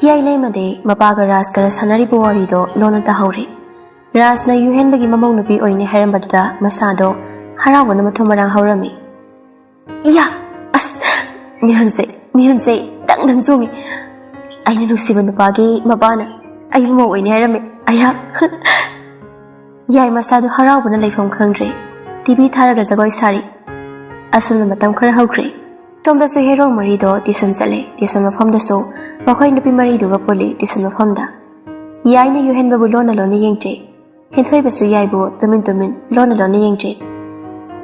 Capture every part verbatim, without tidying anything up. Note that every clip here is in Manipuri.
ꯍꯤꯌꯥꯏ ꯂꯩꯃꯗꯤ ꯃꯄꯥꯒ ꯔꯥꯖꯀꯅ ꯁꯥꯟꯅꯔꯤꯕ ꯋꯥꯔꯤꯗꯣ ꯂꯣꯟꯅ ꯇꯥꯍꯧꯔꯦ꯫ ꯔꯥꯖꯅ ꯌꯨꯍꯦꯟꯕꯒꯤ ꯃꯃꯧ ꯅꯨꯄꯤ ꯑꯣꯏꯅꯤ ꯍꯥꯏꯔꯝꯕꯗꯨꯗ ꯃꯁꯥꯗꯣ ꯍꯔꯥꯎꯕꯅ ꯃꯊꯨꯝ ꯃꯔꯥꯡ ꯍꯧꯔꯝꯃꯤ꯫ "ꯏꯌꯥ! ꯑꯁ! ꯃꯤꯍꯨꯟꯁꯦ, ꯃꯤꯍꯨꯟꯁꯦ ꯗꯪ ꯗꯪ ꯆꯣꯡꯉꯤ꯫ ꯑꯩꯅ ꯅꯨꯡꯁꯤꯕ ꯅꯨꯄꯥꯒꯤ ꯃꯄꯥꯅ ꯑꯩꯕꯨ ꯃꯧ ꯑꯣꯏꯅꯤ ꯍꯥꯏꯔꯝꯃꯤ꯫ ꯑꯩꯍꯥꯛ!" ꯌꯥꯏ ꯃꯁꯥꯗꯨ ꯍꯔꯥꯎꯕꯅ ꯂꯩꯐꯝ ꯈꯪꯗ꯭ꯔꯦ꯫ ꯇꯤꯚꯤ ꯊꯥꯔꯒ ꯖꯒꯣꯏ ꯁꯥꯔꯤ꯫ ꯑꯁꯨꯝꯅ ꯃꯇꯝ ꯈꯔ ꯍꯧꯈ꯭ꯔꯦ꯫ ꯁꯣꯝꯗꯁꯨ ꯍꯦꯔꯣ ꯃꯔꯤꯗꯣ ꯇ꯭ꯌꯨꯁꯟ ꯆꯠꯂꯦ꯫ ꯇ꯭ꯌꯨꯁꯟ ꯃꯐꯝꯗꯁꯨ ꯃꯈꯣꯏ ꯅꯨꯄꯤ ꯃꯔꯤꯗꯨꯒ ꯄꯨꯜꯂꯤ ꯇ꯭ꯌꯨꯁꯟ ꯃꯐꯝꯗ꯫ ꯌꯥꯏꯅ ꯌꯨꯍꯦꯟꯕꯕꯨ ꯂꯣꯟꯅ ꯂꯣꯟꯅ ꯌꯦꯡꯗ꯭ꯔꯦ꯫ ꯍꯦꯟꯊꯣꯏꯕꯁꯨ ꯌꯥꯏꯕꯨ ꯇꯨꯃꯤꯟ ꯇꯨꯃꯤꯟ ꯂꯣꯟꯅ ꯂꯣꯟꯅ ꯌꯦꯡꯗ꯭ꯔꯦ꯫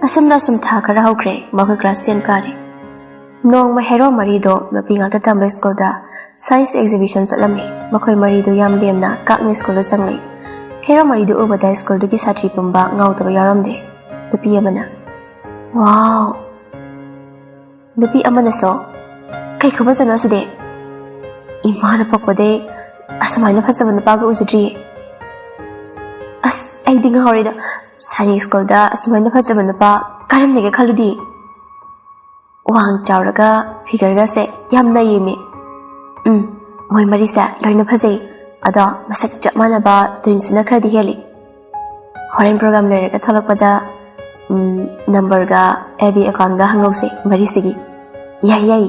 ꯑꯁꯨꯝꯅ ꯑꯁꯨꯝ ꯊꯥ ꯈꯔ ꯍꯧꯈ꯭ꯔꯦ꯫ ꯃꯈꯣꯏ ꯀ꯭ꯂꯥꯁ ꯇꯦꯟ ꯀꯥꯔꯦ꯫ ꯅꯣꯡꯃ ꯍꯦꯔꯣ ꯃꯔꯤꯗꯣ ꯅꯨꯄꯤ ꯉꯥꯛꯇ ꯇꯝꯕ ꯁ꯭ꯀꯨꯜꯗ ꯁꯥꯏꯟꯁ ꯑꯦꯛꯖꯤꯕꯤꯁꯟ ꯆꯠꯂꯝꯃꯤ꯫ ꯃꯈꯣꯏ ꯃꯔꯤꯗꯨ ꯌꯥꯝ ꯂꯦꯝꯅ ꯀꯥꯛꯅ ꯁ꯭ꯀꯨꯜꯗ ꯆꯪꯂꯛꯏ꯫ ꯍꯦꯔꯣ ꯃꯔꯤꯗꯨ ꯎꯕꯗ ꯁ꯭ꯀꯨꯜꯗꯨꯒꯤ ꯁꯥꯇ꯭ꯔꯤ ꯄꯨꯝꯕ ꯉꯥꯎꯗꯕ ꯌꯥꯎꯔꯝꯗꯦ꯫ ꯅꯨꯄꯤ ꯑꯃꯅ, "ꯋꯥꯎ!" ꯅꯨꯄꯤ ꯑꯃꯅꯁꯨ, "ꯀꯩ ꯈꯨꯐꯖꯅꯣ ꯑꯁꯤꯗꯤ? ꯏꯃꯥꯅ ꯄꯣꯛꯄꯗꯩ ꯑꯁꯨꯃꯥꯏꯅ ꯐꯖꯕ ꯅꯨꯄꯥꯒ ꯎꯖꯗ꯭ꯔꯤꯌꯦ꯫ ꯑꯁ, ꯑꯩꯗꯤ ꯉꯥꯎꯔꯦꯗ꯫ ꯁꯥꯏꯅꯤꯛ ꯁ꯭ꯀꯨꯜꯗ ꯑꯁꯨꯃꯥꯏꯅ ꯐꯖꯕ ꯅꯨꯄꯥ ꯀꯔꯝꯗꯒꯤ ꯈꯜꯂꯨꯗꯤ?" ꯋꯥꯡ ꯆꯥꯎꯔꯒ ꯐꯤꯒꯔꯒꯁꯦ ꯌꯥꯝ ꯅꯩꯌꯦꯃꯤ꯫ ꯎꯝ, ꯃꯣꯏ ꯃꯔꯤꯁꯦ ꯂꯣꯏꯅ ꯐꯖꯩ꯫ ꯑꯗꯣ ꯃꯁꯛ ꯆꯞ ꯃꯥꯟꯅꯕ ꯇ꯭ꯋꯤꯟꯁꯁꯤꯅ ꯈꯔꯗꯤ ꯍꯦꯜꯂꯤ꯫ ꯍꯣꯔꯦꯟ ꯄ꯭ꯔꯣꯒ꯭ꯔꯥꯝ ꯂꯣꯏꯔꯒ ꯊꯣꯛꯂꯛꯄꯗ, ꯎꯝ, ꯅꯝꯕꯔꯒ ꯑꯦꯐ ꯕꯤ ꯑꯦꯀꯥꯎꯟꯒ ꯍꯪꯍꯧꯁꯦ ꯃꯔꯤꯁꯤꯒꯤ꯫ ꯌꯥꯏ, ꯌꯥꯏ꯫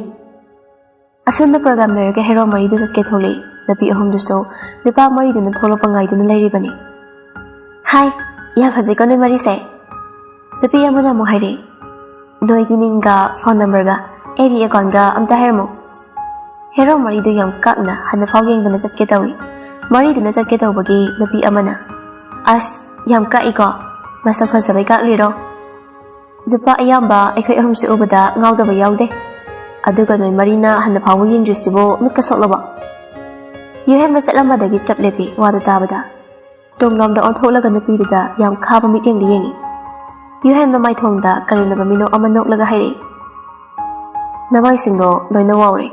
ꯑꯁꯣꯝꯗ ꯄ꯭ꯔꯣꯒ꯭ꯔꯥꯝ ꯂꯣꯏꯔꯒ ꯍꯦꯔꯣ ꯃꯔꯤꯗꯨ ꯆꯠꯀꯦ ꯊꯣꯛꯂꯛꯏ꯫ ꯅꯨꯄꯤ ꯑꯍꯨꯝꯗꯨꯁꯨ ꯅꯨꯄꯥ ꯃꯔꯤꯗꯨꯅ ꯊꯣꯛꯂꯛꯄ ꯉꯥꯏꯗꯨꯅ ꯂꯩꯔꯤꯕꯅꯤ꯫ "ꯍꯥꯏ, ꯌꯥꯝ ꯐꯖꯩꯀꯣ ꯅꯣꯏ ꯃꯔꯤꯁꯦ?" ꯅꯨꯄꯤ ꯑꯃꯅ ꯑꯃꯨꯛ ꯍꯥꯏꯔꯛꯏ, "ꯅꯣꯏꯒꯤ ꯃꯤꯡꯒ ꯐꯣꯟ ꯅꯝꯕꯔꯒ ꯑꯦꯐ ꯕꯤ ꯑꯦꯀꯥꯎꯟꯒ ꯑꯝꯇ ꯍꯥꯏꯔꯝꯃꯨ?" ꯍꯦꯔꯣ ꯃꯔꯤꯗꯨ ꯌꯥꯝ ꯀꯥꯛꯅ ꯍꯟꯅꯐꯥꯎ ꯌꯦꯡꯗꯅ ꯆꯠꯀꯦ ꯇꯧꯏ꯫ ꯃꯔꯤꯗꯨꯅ ꯆꯠꯀꯦ ꯇꯧꯕꯒꯤ ꯅꯨꯄꯤ ꯑꯃꯅ, "ꯑꯁ, ꯌꯥꯝ ꯀꯥꯛꯏꯀꯣ, ꯃꯁꯛ ꯐꯖꯕꯩ ꯀꯥꯛꯂꯤꯔꯣ? ꯅꯨꯄꯥ ꯑꯌꯥꯝꯕ ꯑꯩꯈꯣꯏ ꯑꯍꯨꯝꯁꯦ ꯎꯕꯗ ꯉꯥꯎꯗꯕ ꯌꯥꯎꯗꯦ꯫ ꯑꯗꯨꯒ ꯅꯣꯏ ꯃꯔꯤꯅ ꯍꯟꯅꯐꯥꯎꯕ ꯌꯦꯡꯗ꯭ꯔꯤꯁꯤꯕꯨ ꯃꯤꯠꯀ ꯁꯣꯛꯂꯕꯣ?" ꯌꯨꯍꯦꯟꯕ ꯆꯠꯂꯝꯕꯗꯒꯤ ꯆꯞ ꯂꯦꯞꯄꯤ ꯋꯥꯗꯨ ꯇꯥꯕꯗ꯫ ꯇꯨꯡꯂꯣꯝꯗ ꯑꯣꯟꯊꯣꯛꯂꯒ ꯅꯨꯄꯤꯗꯨꯗ ꯌꯥꯝ ꯈꯥꯕ ꯃꯤꯠꯌꯦꯡꯗ ꯌꯦꯡꯉꯤ꯫ ꯌꯨꯍꯦꯟꯕ ꯃꯥꯏꯊꯣꯡꯗ ꯀꯔꯦꯝꯅꯕ ꯃꯤꯅꯣꯛ ꯑꯃ ꯅꯣꯛꯂꯒ ꯍꯥꯏꯔꯛꯏ, "ꯅꯃꯥꯏꯁꯤꯡꯗꯣ ꯂꯣꯏꯅ ꯋꯥꯎꯔꯦ꯫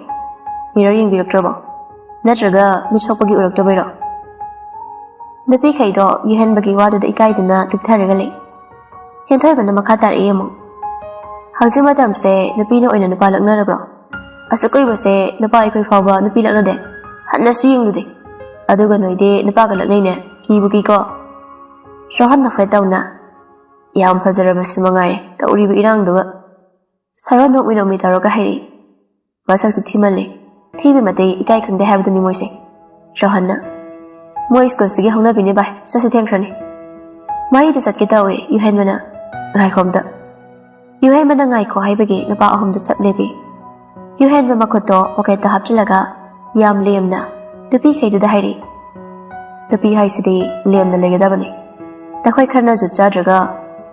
ꯃꯤꯔꯔ ꯌꯦꯡꯕꯤꯔꯛꯇ꯭ꯔꯕꯣ? ꯅꯠꯇ꯭ꯔꯒ ꯃꯤꯠ ꯁꯣꯛꯄꯒꯤ ꯎꯔꯛꯇꯕꯩꯔꯣ?" ꯅꯨꯄꯤꯈꯩꯗꯣ ꯌꯨꯍꯦꯟꯕꯒꯤ ꯋꯥꯗꯨꯗ ꯏꯀꯥꯏꯗꯨꯅ ꯂꯨꯞꯊꯔꯒ ꯂꯩ꯫ ꯍꯦꯟꯊꯣꯏꯕꯅ ꯃꯈꯥ ꯇꯥꯔꯛꯏ ꯑꯃꯨꯛ, "ꯍꯧꯖꯤꯛ ꯃꯇꯝꯁꯦ ꯅꯨꯄꯤꯅ ꯑꯣꯏꯅ ꯅꯨꯄꯥ ꯂꯛꯅꯔꯕ꯭ꯔꯣ? ꯑꯁꯨꯛ ꯀꯨꯏꯕꯁꯦ ꯅꯨꯄꯥ ꯑꯩꯈꯣꯏ ꯐꯥꯎꯕ ꯅꯨꯄꯤ ꯂꯛꯅꯗꯦ꯫ ꯍꯟꯅꯁꯨ ꯌꯦꯡꯂꯨꯗꯦ꯫ ꯑꯗꯨꯒ ꯅꯣꯏꯗꯤ ꯅꯨꯄꯥꯒ ꯂꯛꯅꯩꯅꯦ, ꯀꯤꯕꯨ ꯀꯤꯀꯣ꯫ ꯔꯣꯍꯟꯅ ꯐꯦꯠ ꯇꯧꯅ, "ꯌꯥꯝ ꯐꯖꯔꯕꯁꯨ ꯃꯉꯥꯏꯔꯦ ꯇꯧꯔꯤꯕ ꯏꯔꯥꯡꯗꯨꯒ꯫ ꯁꯥꯏꯌꯣꯟ ꯅꯣꯛꯃꯤ ꯅꯣꯛꯃꯤ ꯇꯧꯔꯒ ꯍꯥꯏꯔꯛꯏ, "ꯃꯁꯛꯁꯨ ꯊꯤꯃꯜꯂꯦ, ꯊꯤꯕ ꯃꯇꯩ ꯏꯀꯥꯏ ꯈꯪꯗꯦ ꯍꯥꯏꯕꯗꯨꯅꯤ ꯃꯣꯏꯁꯦ"꯫ ꯔꯣꯍꯟꯅ, "ꯃꯣꯏ ꯁ꯭ꯀꯨꯜꯁꯤꯒꯤ ꯍꯧꯅꯕꯤꯅꯦ ꯚꯥꯏ, ꯆꯠꯁꯤ ꯊꯦꯡꯈ꯭ꯔꯅꯤ"꯫ ꯃꯔꯤꯗ ꯆꯠꯀꯦ ꯇꯧꯋꯦ ꯌꯨꯍꯦꯟꯕꯅ꯫ "ꯉꯥꯏꯈꯣ ꯑꯝꯇ"꯫ ꯌꯨꯍꯦꯟꯕꯅ ꯉꯥꯏꯈꯣ ꯍꯥꯏꯕꯒꯤ ꯅꯨꯄꯥ ꯑꯍꯨꯝꯗꯨ ꯆꯠ ꯂꯦꯞꯄꯤ꯫ ꯌꯨꯍꯦꯟꯕ ꯃꯈꯨꯠꯇꯣ ꯄꯣꯀꯦꯠꯇ ꯍꯥꯞꯆꯤꯜꯂꯒ ꯌꯥꯝ ꯂꯦꯝꯅ ꯅꯨꯄꯤꯈꯩꯗꯨꯗ ꯍꯥꯏꯔꯛꯏ, "ꯅꯨꯄꯤ ꯍꯥꯏꯁꯤꯗꯤ ꯂꯦꯝꯅ ꯂꯩꯒꯗꯕꯅꯤ꯫ ꯅꯈꯣꯏ ꯈꯔꯅ ꯖꯨꯠ ꯆꯥꯗ꯭ꯔꯒ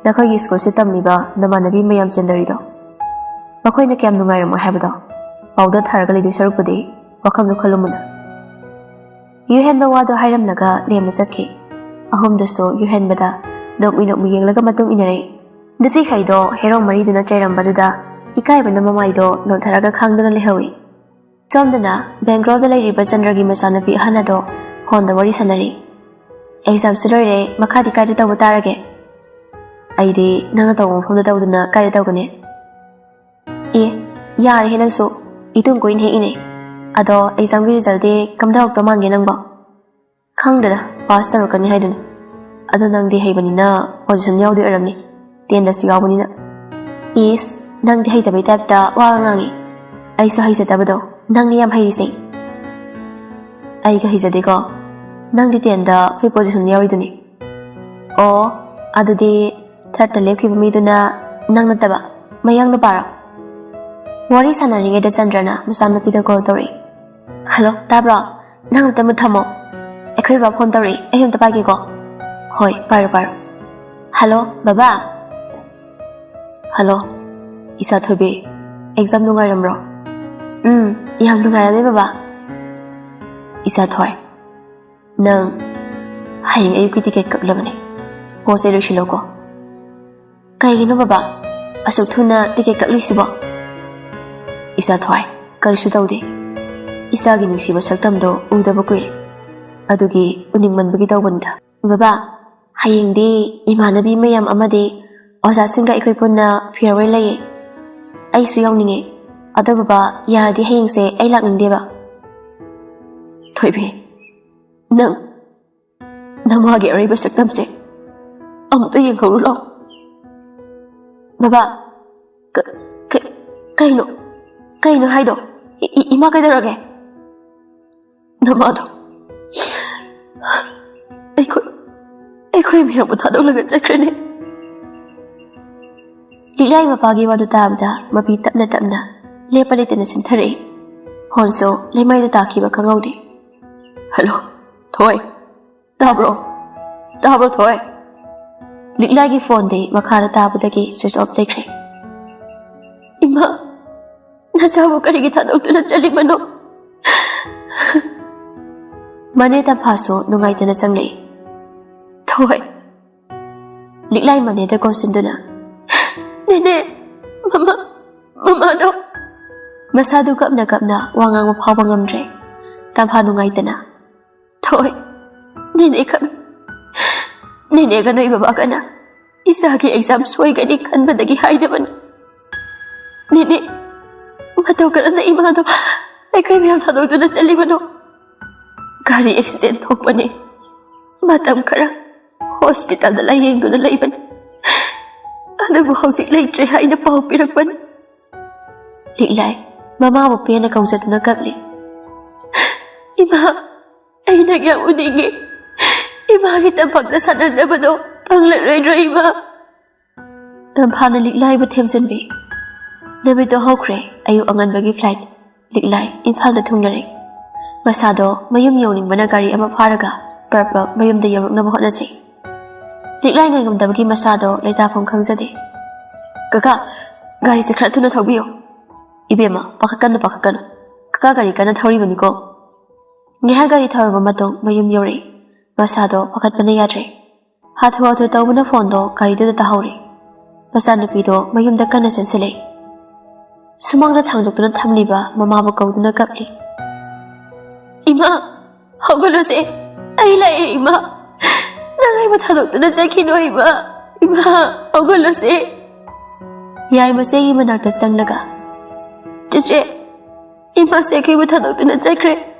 ꯅꯈꯣꯏꯒꯤ ꯁ꯭ꯀꯨꯜꯁꯤ ꯇꯝꯂꯤꯕ ꯅꯃꯥꯟꯅꯕꯤ ꯃꯌꯥꯝ ꯆꯦꯟꯗꯔꯤꯗꯣ, ꯃꯈꯣꯏꯅ ꯀꯌꯥꯝ ꯅꯨꯡꯉꯥꯏꯔꯝꯃꯣꯏ ꯍꯥꯏꯕꯗꯣ꯫ ꯄꯥꯎꯗ ꯊꯥꯔꯒ ꯂꯩꯗꯣꯏ ꯁꯔꯨꯛꯄꯨꯗꯤ ꯋꯥꯈꯜꯗꯨ ꯈꯜꯂꯨꯃꯨꯅ"꯫ ꯌꯨꯍꯦꯟꯕ ꯋꯥꯗꯨ ꯍꯥꯏꯔꯝꯂꯒ ꯂꯦꯝꯅ ꯆꯠꯈꯤ꯫ ꯑꯍꯨꯝꯗꯨꯁꯨ ꯌꯨꯍꯦꯟꯕꯗ ꯅꯣꯛꯃꯤ ꯅꯣꯛꯃꯤ ꯌꯦꯡꯂꯒ ꯃꯇꯨꯡ ꯏꯟꯅꯔꯛꯏ꯫ ꯅꯨꯄꯤꯈꯩꯗꯣ ꯍꯦꯔꯣ ꯃꯔꯤꯗꯨꯅ ꯆꯩꯔꯝꯕꯗꯨꯗ ꯏꯀꯥꯏꯕꯅ ꯃꯃꯥꯏꯗꯣ ꯅꯣꯟꯊꯔꯒ ꯈꯥꯡꯗꯨꯅ ꯂꯩꯍꯧꯏ꯫ ꯁꯣꯝꯗꯅ ꯕꯦꯡꯒ꯭ꯂꯣꯔꯗ ꯂꯩꯔꯤꯕ ꯆꯟꯗ꯭ꯔꯒꯤ ꯃꯆꯥꯅꯨꯄꯤ ꯑꯍꯟ ꯑꯗꯣ ꯐꯣꯟꯗ ꯋꯥꯔꯤ ꯁꯥꯟꯅꯔꯤ꯫ "ꯑꯦꯛꯖꯥꯝꯁꯨ ꯂꯣꯏꯔꯦ, ꯃꯈꯥꯗꯤ ꯀꯥꯏꯗ ꯇꯧꯕ ꯇꯥꯔꯒꯦ?" "ꯑꯩꯗꯤ ꯅꯪꯅ ꯇꯧꯕ ꯃꯐꯝꯗ ꯇꯧꯗꯅ ꯀꯥꯏꯗ ꯇꯧꯒꯅꯤ?" "ꯑꯦ, ꯌꯥꯔꯦꯍꯦ ꯅꯪꯁꯨ, ꯏꯇꯨꯡ ꯀꯣꯏꯅ ꯍꯦꯛ ꯏꯅꯦ꯫ ꯑꯗꯣ ꯑꯦꯛꯖꯥꯝꯒꯤ ꯔꯤꯖꯜꯗꯤ ꯀꯝꯗꯧꯔꯛꯇꯧ ꯃꯥꯟꯒꯦ ꯅꯪꯕꯣ?" "ꯈꯪꯗꯦꯗ, ꯄꯥꯁ ꯇꯧꯔꯛꯀꯅꯤ ꯍꯥꯏꯗꯨꯅꯤ꯫ ꯑꯗꯣ ꯅꯪꯗꯤ ꯍꯩꯕꯅꯤꯅ ꯄꯣꯖꯤꯁꯟ ꯌꯥꯎꯗꯣꯏ ꯑꯣꯏꯔꯝꯅꯤ, ꯇꯦꯟꯗꯁꯨ ꯌꯥꯎꯕꯅꯤꯅ"꯫ "ꯏꯁ, ꯅꯪꯗꯤ ꯍꯩꯇꯕꯩ ꯇꯥꯏꯞꯇ ꯋꯥꯒ ꯉꯥꯡꯉꯤ꯫ ꯑꯩꯁꯨ ꯍꯩꯖꯗꯕꯗꯣ, ꯅꯪꯅꯤ ꯌꯥꯝ ꯍꯩꯔꯤꯁꯦ"꯫ "ꯑꯩꯒ ꯍꯩꯖꯗꯦꯀꯣ, ꯅꯪꯗꯤ ꯇꯦꯟꯗ ꯐꯤꯐ ꯄꯣꯖꯤꯁꯟ ꯌꯥꯎꯔꯤꯗꯨꯅꯤ"꯫ "ꯑꯣ, ꯑꯗꯨꯗꯤ ꯊꯥꯔꯠꯇ ꯂꯦꯞꯈꯤꯕ ꯃꯤꯗꯨꯅ ꯅꯪ ꯅꯠꯇꯕ, ꯃꯌꯥꯡ ꯅꯨꯄꯥꯔꯣ?" ꯋꯥꯔꯤ ꯁꯥꯟꯅꯔꯤꯉꯩꯗ ꯆꯟꯗ꯭ꯔꯅ ꯃꯆꯥꯅꯨꯄꯤꯗ ꯀꯣꯜ ꯇꯧꯔꯛꯏ꯫ "ꯍꯜꯂꯣ, ꯇꯥꯕ꯭ꯔꯣ? ꯅꯪ ꯑꯝꯇ ꯃꯨꯠ ꯊꯝꯃꯣ꯫ ꯑꯩꯈꯣꯏ ꯕꯕꯥ ꯐꯣꯟ ꯇꯧꯔꯛꯏ, ꯑꯩ ꯑꯝꯇ ꯄꯥꯏꯒꯦꯀꯣ"꯫ "ꯍꯣꯏ, ꯄꯥꯏꯔꯣ, ꯄꯥꯏꯔꯣ"꯫ "ꯍꯜꯂꯣ, ꯕꯕꯥ"꯫ "ꯍꯜꯂꯣ, ꯏꯆꯥ ꯊꯣꯏꯕꯤ, ꯑꯦꯛꯖꯥꯝ ꯅꯨꯡꯉꯥꯏꯔꯝꯕ꯭ꯔꯣ?" "ꯎꯝ, ꯌꯥꯝ ꯅꯨꯡꯉꯥꯏꯔꯝꯃꯦ ꯕꯕꯥ"꯫ "ꯏꯆꯥ ꯊꯣꯏ, ꯅꯪ ꯍꯌꯦꯡ ꯑꯌꯨꯛꯀꯤ ꯇꯤꯀꯦꯠ ꯀꯛꯂꯕꯅꯦ꯫ ꯄꯣꯠ ꯆꯩ ꯂꯣꯏꯁꯤꯜꯂꯣꯀꯣ"꯫ "ꯀꯩꯒꯤꯅꯣ ꯕꯕꯥ, ꯑꯁꯨꯛ ꯊꯨꯅ ꯇꯤꯀꯦꯠ ꯀꯛꯂꯤꯁꯤꯕꯣ?" "ꯏꯆꯥ ꯊꯣꯏ, ꯀꯔꯤꯁꯨ ꯇꯧꯗꯦ꯫ ꯏꯆꯥꯒꯤ ꯅꯨꯡꯁꯤꯕ ꯁꯛꯇꯝꯗꯣ ꯎꯗꯕ ꯀꯨꯏꯔꯦ꯫ ꯑꯗꯨꯒꯤ ꯎꯅꯤꯡꯃꯟꯕꯒꯤ ꯇꯧꯕꯅꯤꯗ"꯫ "ꯕꯕꯥ, ꯍꯌꯦꯡꯗꯤ ꯏꯃꯥꯟꯅꯕꯤ ꯃꯌꯥꯝ ꯑꯃꯗꯤ ꯑꯣꯖꯥꯁꯤꯡꯒ ꯑꯩꯈꯣꯏ ꯄꯨꯟꯅ ꯐꯤꯌꯔꯋꯦꯜ ꯂꯩꯌꯦ꯫ ꯑꯩꯁꯨ ꯌꯥꯎꯅꯤꯡꯉꯦ꯫ ꯑꯗꯣ ꯕꯕꯥ, ꯌꯥꯔꯗꯤ ꯍꯌꯦꯡꯁꯦ ꯑꯩ ꯂꯥꯛꯅꯤꯡꯗꯦꯕ"꯫ ꯊꯣꯏꯕꯤ, ꯅꯪ ꯅꯃꯥꯒꯤ ꯑꯔꯩꯕ ꯁꯛꯇꯝꯁꯦ ꯑꯃꯨꯛꯇ ꯌꯦꯡꯍꯧꯔꯨ ꯂꯥꯎ꯫ ꯕꯕꯥ, ꯀ- ꯀ- ꯀꯩꯅꯣ? ꯀꯩꯅꯣ ꯍꯥꯏꯗꯣ? ꯏ- ꯏ- ꯏꯃꯥ ꯀꯩꯗꯧꯔꯒꯦ? ꯅꯃꯥꯗꯣ ꯑꯩꯈꯣꯏ ꯑꯩꯈꯣꯏ ꯃꯌꯥꯝꯕꯨ ꯊꯥꯗꯣꯛꯂꯒ ꯆꯠꯈ꯭ꯔꯦꯅꯦ꯫ ꯂꯤꯛꯂꯥꯏ ꯃꯄꯥꯒꯤ ꯋꯥꯗꯨ ꯇꯥꯕꯗ ꯃꯄꯤ ꯇꯞꯅ ꯇꯞꯅ ꯂꯦꯞꯄ ꯂꯩꯇꯅ ꯆꯤꯟꯊꯔꯛꯏ꯫ ꯐꯣꯟꯁꯨ ꯂꯩꯃꯥꯏꯗ ꯇꯥꯈꯤꯕ ꯈꯪꯍꯧꯗꯦ꯫ "ꯍꯜꯂꯣ, ꯊꯣꯏ꯫ ꯇꯥꯕ꯭ꯔꯣ? ꯇꯥꯕ꯭ꯔꯣ, ꯊꯣꯏ?" ꯂꯤꯛꯂꯥꯏꯒꯤ ꯐꯣꯟꯗꯤ ꯃꯈꯥꯗ ꯇꯥꯕꯗꯒꯤ ꯁ꯭ꯋꯤꯆ ꯑꯣꯐ ꯂꯩꯈ꯭ꯔꯦ꯫ "ꯏꯃꯥ, ꯅꯆꯥꯕꯨ ꯀꯔꯤꯒꯤ ꯊꯥꯗꯣꯛꯇꯨꯅ ꯆꯠꯂꯤꯕꯅꯣ?" ꯃꯅꯦ ꯇꯝꯐꯥꯁꯨ ꯅꯨꯡꯉꯥꯏꯇꯅ ꯆꯪꯂꯛꯏ꯫ "ꯊꯣꯏ꯫" ꯂꯤꯛꯂꯥꯏ ꯃꯅꯦꯗ ꯀꯣꯟꯁꯤꯟꯗꯨꯅ, "ꯅꯦꯅꯦ, ꯃꯃꯥ, ꯃꯃꯥꯗꯣ꯫" ꯃꯁꯥꯗꯨ ꯀꯞꯅ ꯀꯞꯅ ꯋꯥ ꯉꯥꯡꯕ ꯐꯥꯎꯕ ꯉꯝꯗ꯭ꯔꯦ꯫ ꯇꯝꯐꯥ ꯅꯨꯡꯉꯥꯏꯇꯅ, "ꯊꯣꯏ, ꯅꯦꯅꯦ ꯈꯪ-, ꯅꯦꯅꯦꯒ ꯅꯣꯏ ꯕꯕꯥꯒꯅ ꯏꯆꯥꯒꯤ ꯑꯦꯛꯖꯥꯝ ꯁꯣꯏꯒꯅꯤ ꯈꯟꯕꯗꯒꯤ ꯍꯥꯏꯗꯕꯅꯤ꯫ ꯅꯦꯅꯦ, ꯃꯇꯧ ꯀꯔꯝꯅ ꯏꯃꯥꯗꯣ ꯑꯩꯈꯣꯏ ꯃꯌꯥꯝ ꯊꯥꯗꯣꯛꯇꯨꯅ ꯆꯠꯂꯤꯕꯅꯣ? ꯒꯥꯔꯤ ꯑꯦꯛꯁꯤꯗꯦꯟ ꯊꯣꯛꯄꯅꯦ꯫ ꯃꯇꯝ ꯈꯔ ꯍꯣꯁꯄꯤꯇꯥꯜꯗ ꯂꯥꯌꯦꯡꯗꯨꯅ ꯂꯩꯕꯅꯤ꯫ ꯑꯗꯨꯕꯨ ꯍꯧꯖꯤꯛ ꯂꯩꯇ꯭ꯔꯦ ꯍꯥꯏꯅ ꯄꯥꯎ ꯄꯤꯔꯛꯄꯅꯤ꯫" ꯂꯤꯛꯂꯥꯏ ꯃꯃꯥꯕꯨ ꯄꯦꯟꯅ ꯀꯧꯖꯗꯨꯅ ꯀꯞꯂꯤ꯫ "ꯏꯃꯥ, ꯑꯩ ꯅꯪ ꯌꯥꯝ ꯎꯅꯤꯡꯉꯤ꯫ ꯏꯃꯥꯒꯤ ꯇꯝꯄꯥꯛꯇ ꯁꯥꯟꯅꯖꯕꯗꯣ ꯐꯪꯂꯔꯣꯏꯗ꯭ꯔꯣ, ꯏꯃꯥ?" ꯇꯝꯐꯥꯅ ꯂꯤꯛꯂꯥꯏꯕꯨ ꯊꯦꯝꯖꯤꯟꯕꯤ꯫ ꯅꯨꯃꯤꯠꯇꯣ ꯍꯧꯈ꯭ꯔꯦ, ꯑꯌꯨꯛ ꯑꯉꯟꯕꯒꯤ ꯐ꯭ꯂꯥꯏꯠ꯫ ꯂꯤꯛꯂꯥꯏ ꯏꯝꯐꯥꯜꯗ ꯊꯨꯡꯂꯔꯦ꯫ ꯃꯁꯥꯗꯣ ꯃꯌꯨꯝ ꯌꯧꯅꯤꯡꯕꯅ ꯒꯥꯔꯤ ꯑꯃ ꯐꯥꯔꯒ ꯄ꯭ꯔꯞ ꯄ꯭ꯔꯞ ꯃꯌꯨꯝꯗ ꯌꯧꯔꯛꯅꯕ ꯍꯣꯠꯅꯖꯩ꯫ ꯂꯤꯛꯂꯥꯏ ꯉꯥꯏꯉꯝꯗꯕꯒꯤ ꯃꯁꯥꯗꯣ ꯂꯩꯇꯥꯐꯝ ꯈꯪꯖꯗꯦ꯫ "ꯀꯀꯥ, ꯒꯥꯔꯤꯁꯦ ꯈꯔ ꯊꯨꯅ ꯊꯧꯕꯤꯌꯣ꯫" "ꯏꯕꯦꯝꯃ, ꯄꯥꯈꯠꯀꯅꯨ, ꯄꯥꯈꯠꯀꯅꯨ꯫ ꯀꯀꯥ ꯒꯥꯔꯤ ꯀꯟꯅ ꯊꯧꯔꯤꯕꯅꯤꯀꯣ꯫" ꯉꯥꯏꯍꯥꯛ ꯒꯥꯔꯤ ꯊꯧꯔꯕ ꯃꯇꯨꯡ ꯃꯌꯨꯝ ꯌꯧꯔꯛꯏ꯫ ꯃꯁꯥꯗꯣ ꯄꯥꯈꯠꯄꯅ ꯌꯥꯗ꯭ꯔꯦ꯫ ꯍꯥꯊꯨ ꯍꯥꯊꯨ ꯇꯧꯕꯅ ꯐꯣꯟꯗꯣ ꯒꯥꯔꯤꯗꯨꯗ ꯇꯥꯍꯧꯔꯦ꯫ ꯃꯆꯥꯅꯨꯄꯤꯗꯣ ꯃꯌꯨꯝꯗ ꯀꯟꯅ ꯆꯦꯟꯁꯤꯜꯂꯛꯏ꯫ ꯁꯨꯃꯥꯡꯗ ꯊꯥꯡꯗꯣꯛꯇꯨꯅ ꯊꯝꯂꯤꯕ ꯃꯃꯥꯕꯨ ꯀꯧꯗꯨꯅ ꯀꯞꯂꯤ꯫ "ꯏꯃꯥ, ꯍꯧꯒꯠꯂꯨꯁꯦ꯫ ꯑꯩ ꯂꯥꯛꯑꯦ, ꯏꯃꯥ꯫ ꯅꯪ ꯑꯩꯕꯨ ꯊꯥꯗꯣꯛꯇꯨꯅ ꯆꯠꯈꯤꯅꯣ, ꯏꯃꯥ꯫ ꯏꯃꯥ, ꯍꯧꯒꯠꯂꯨꯁꯦ꯫" ꯌꯥꯏꯃꯆꯦꯒꯤ ꯃꯅꯥꯛꯇ ꯆꯪꯂꯒ, "ꯆꯦꯆꯦ, ꯏꯃꯥꯁꯦ ꯑꯩꯈꯣꯏꯕꯨ ꯊꯥꯗꯣꯛꯇꯨꯅ ꯆꯠꯈ꯭ꯔꯦ꯫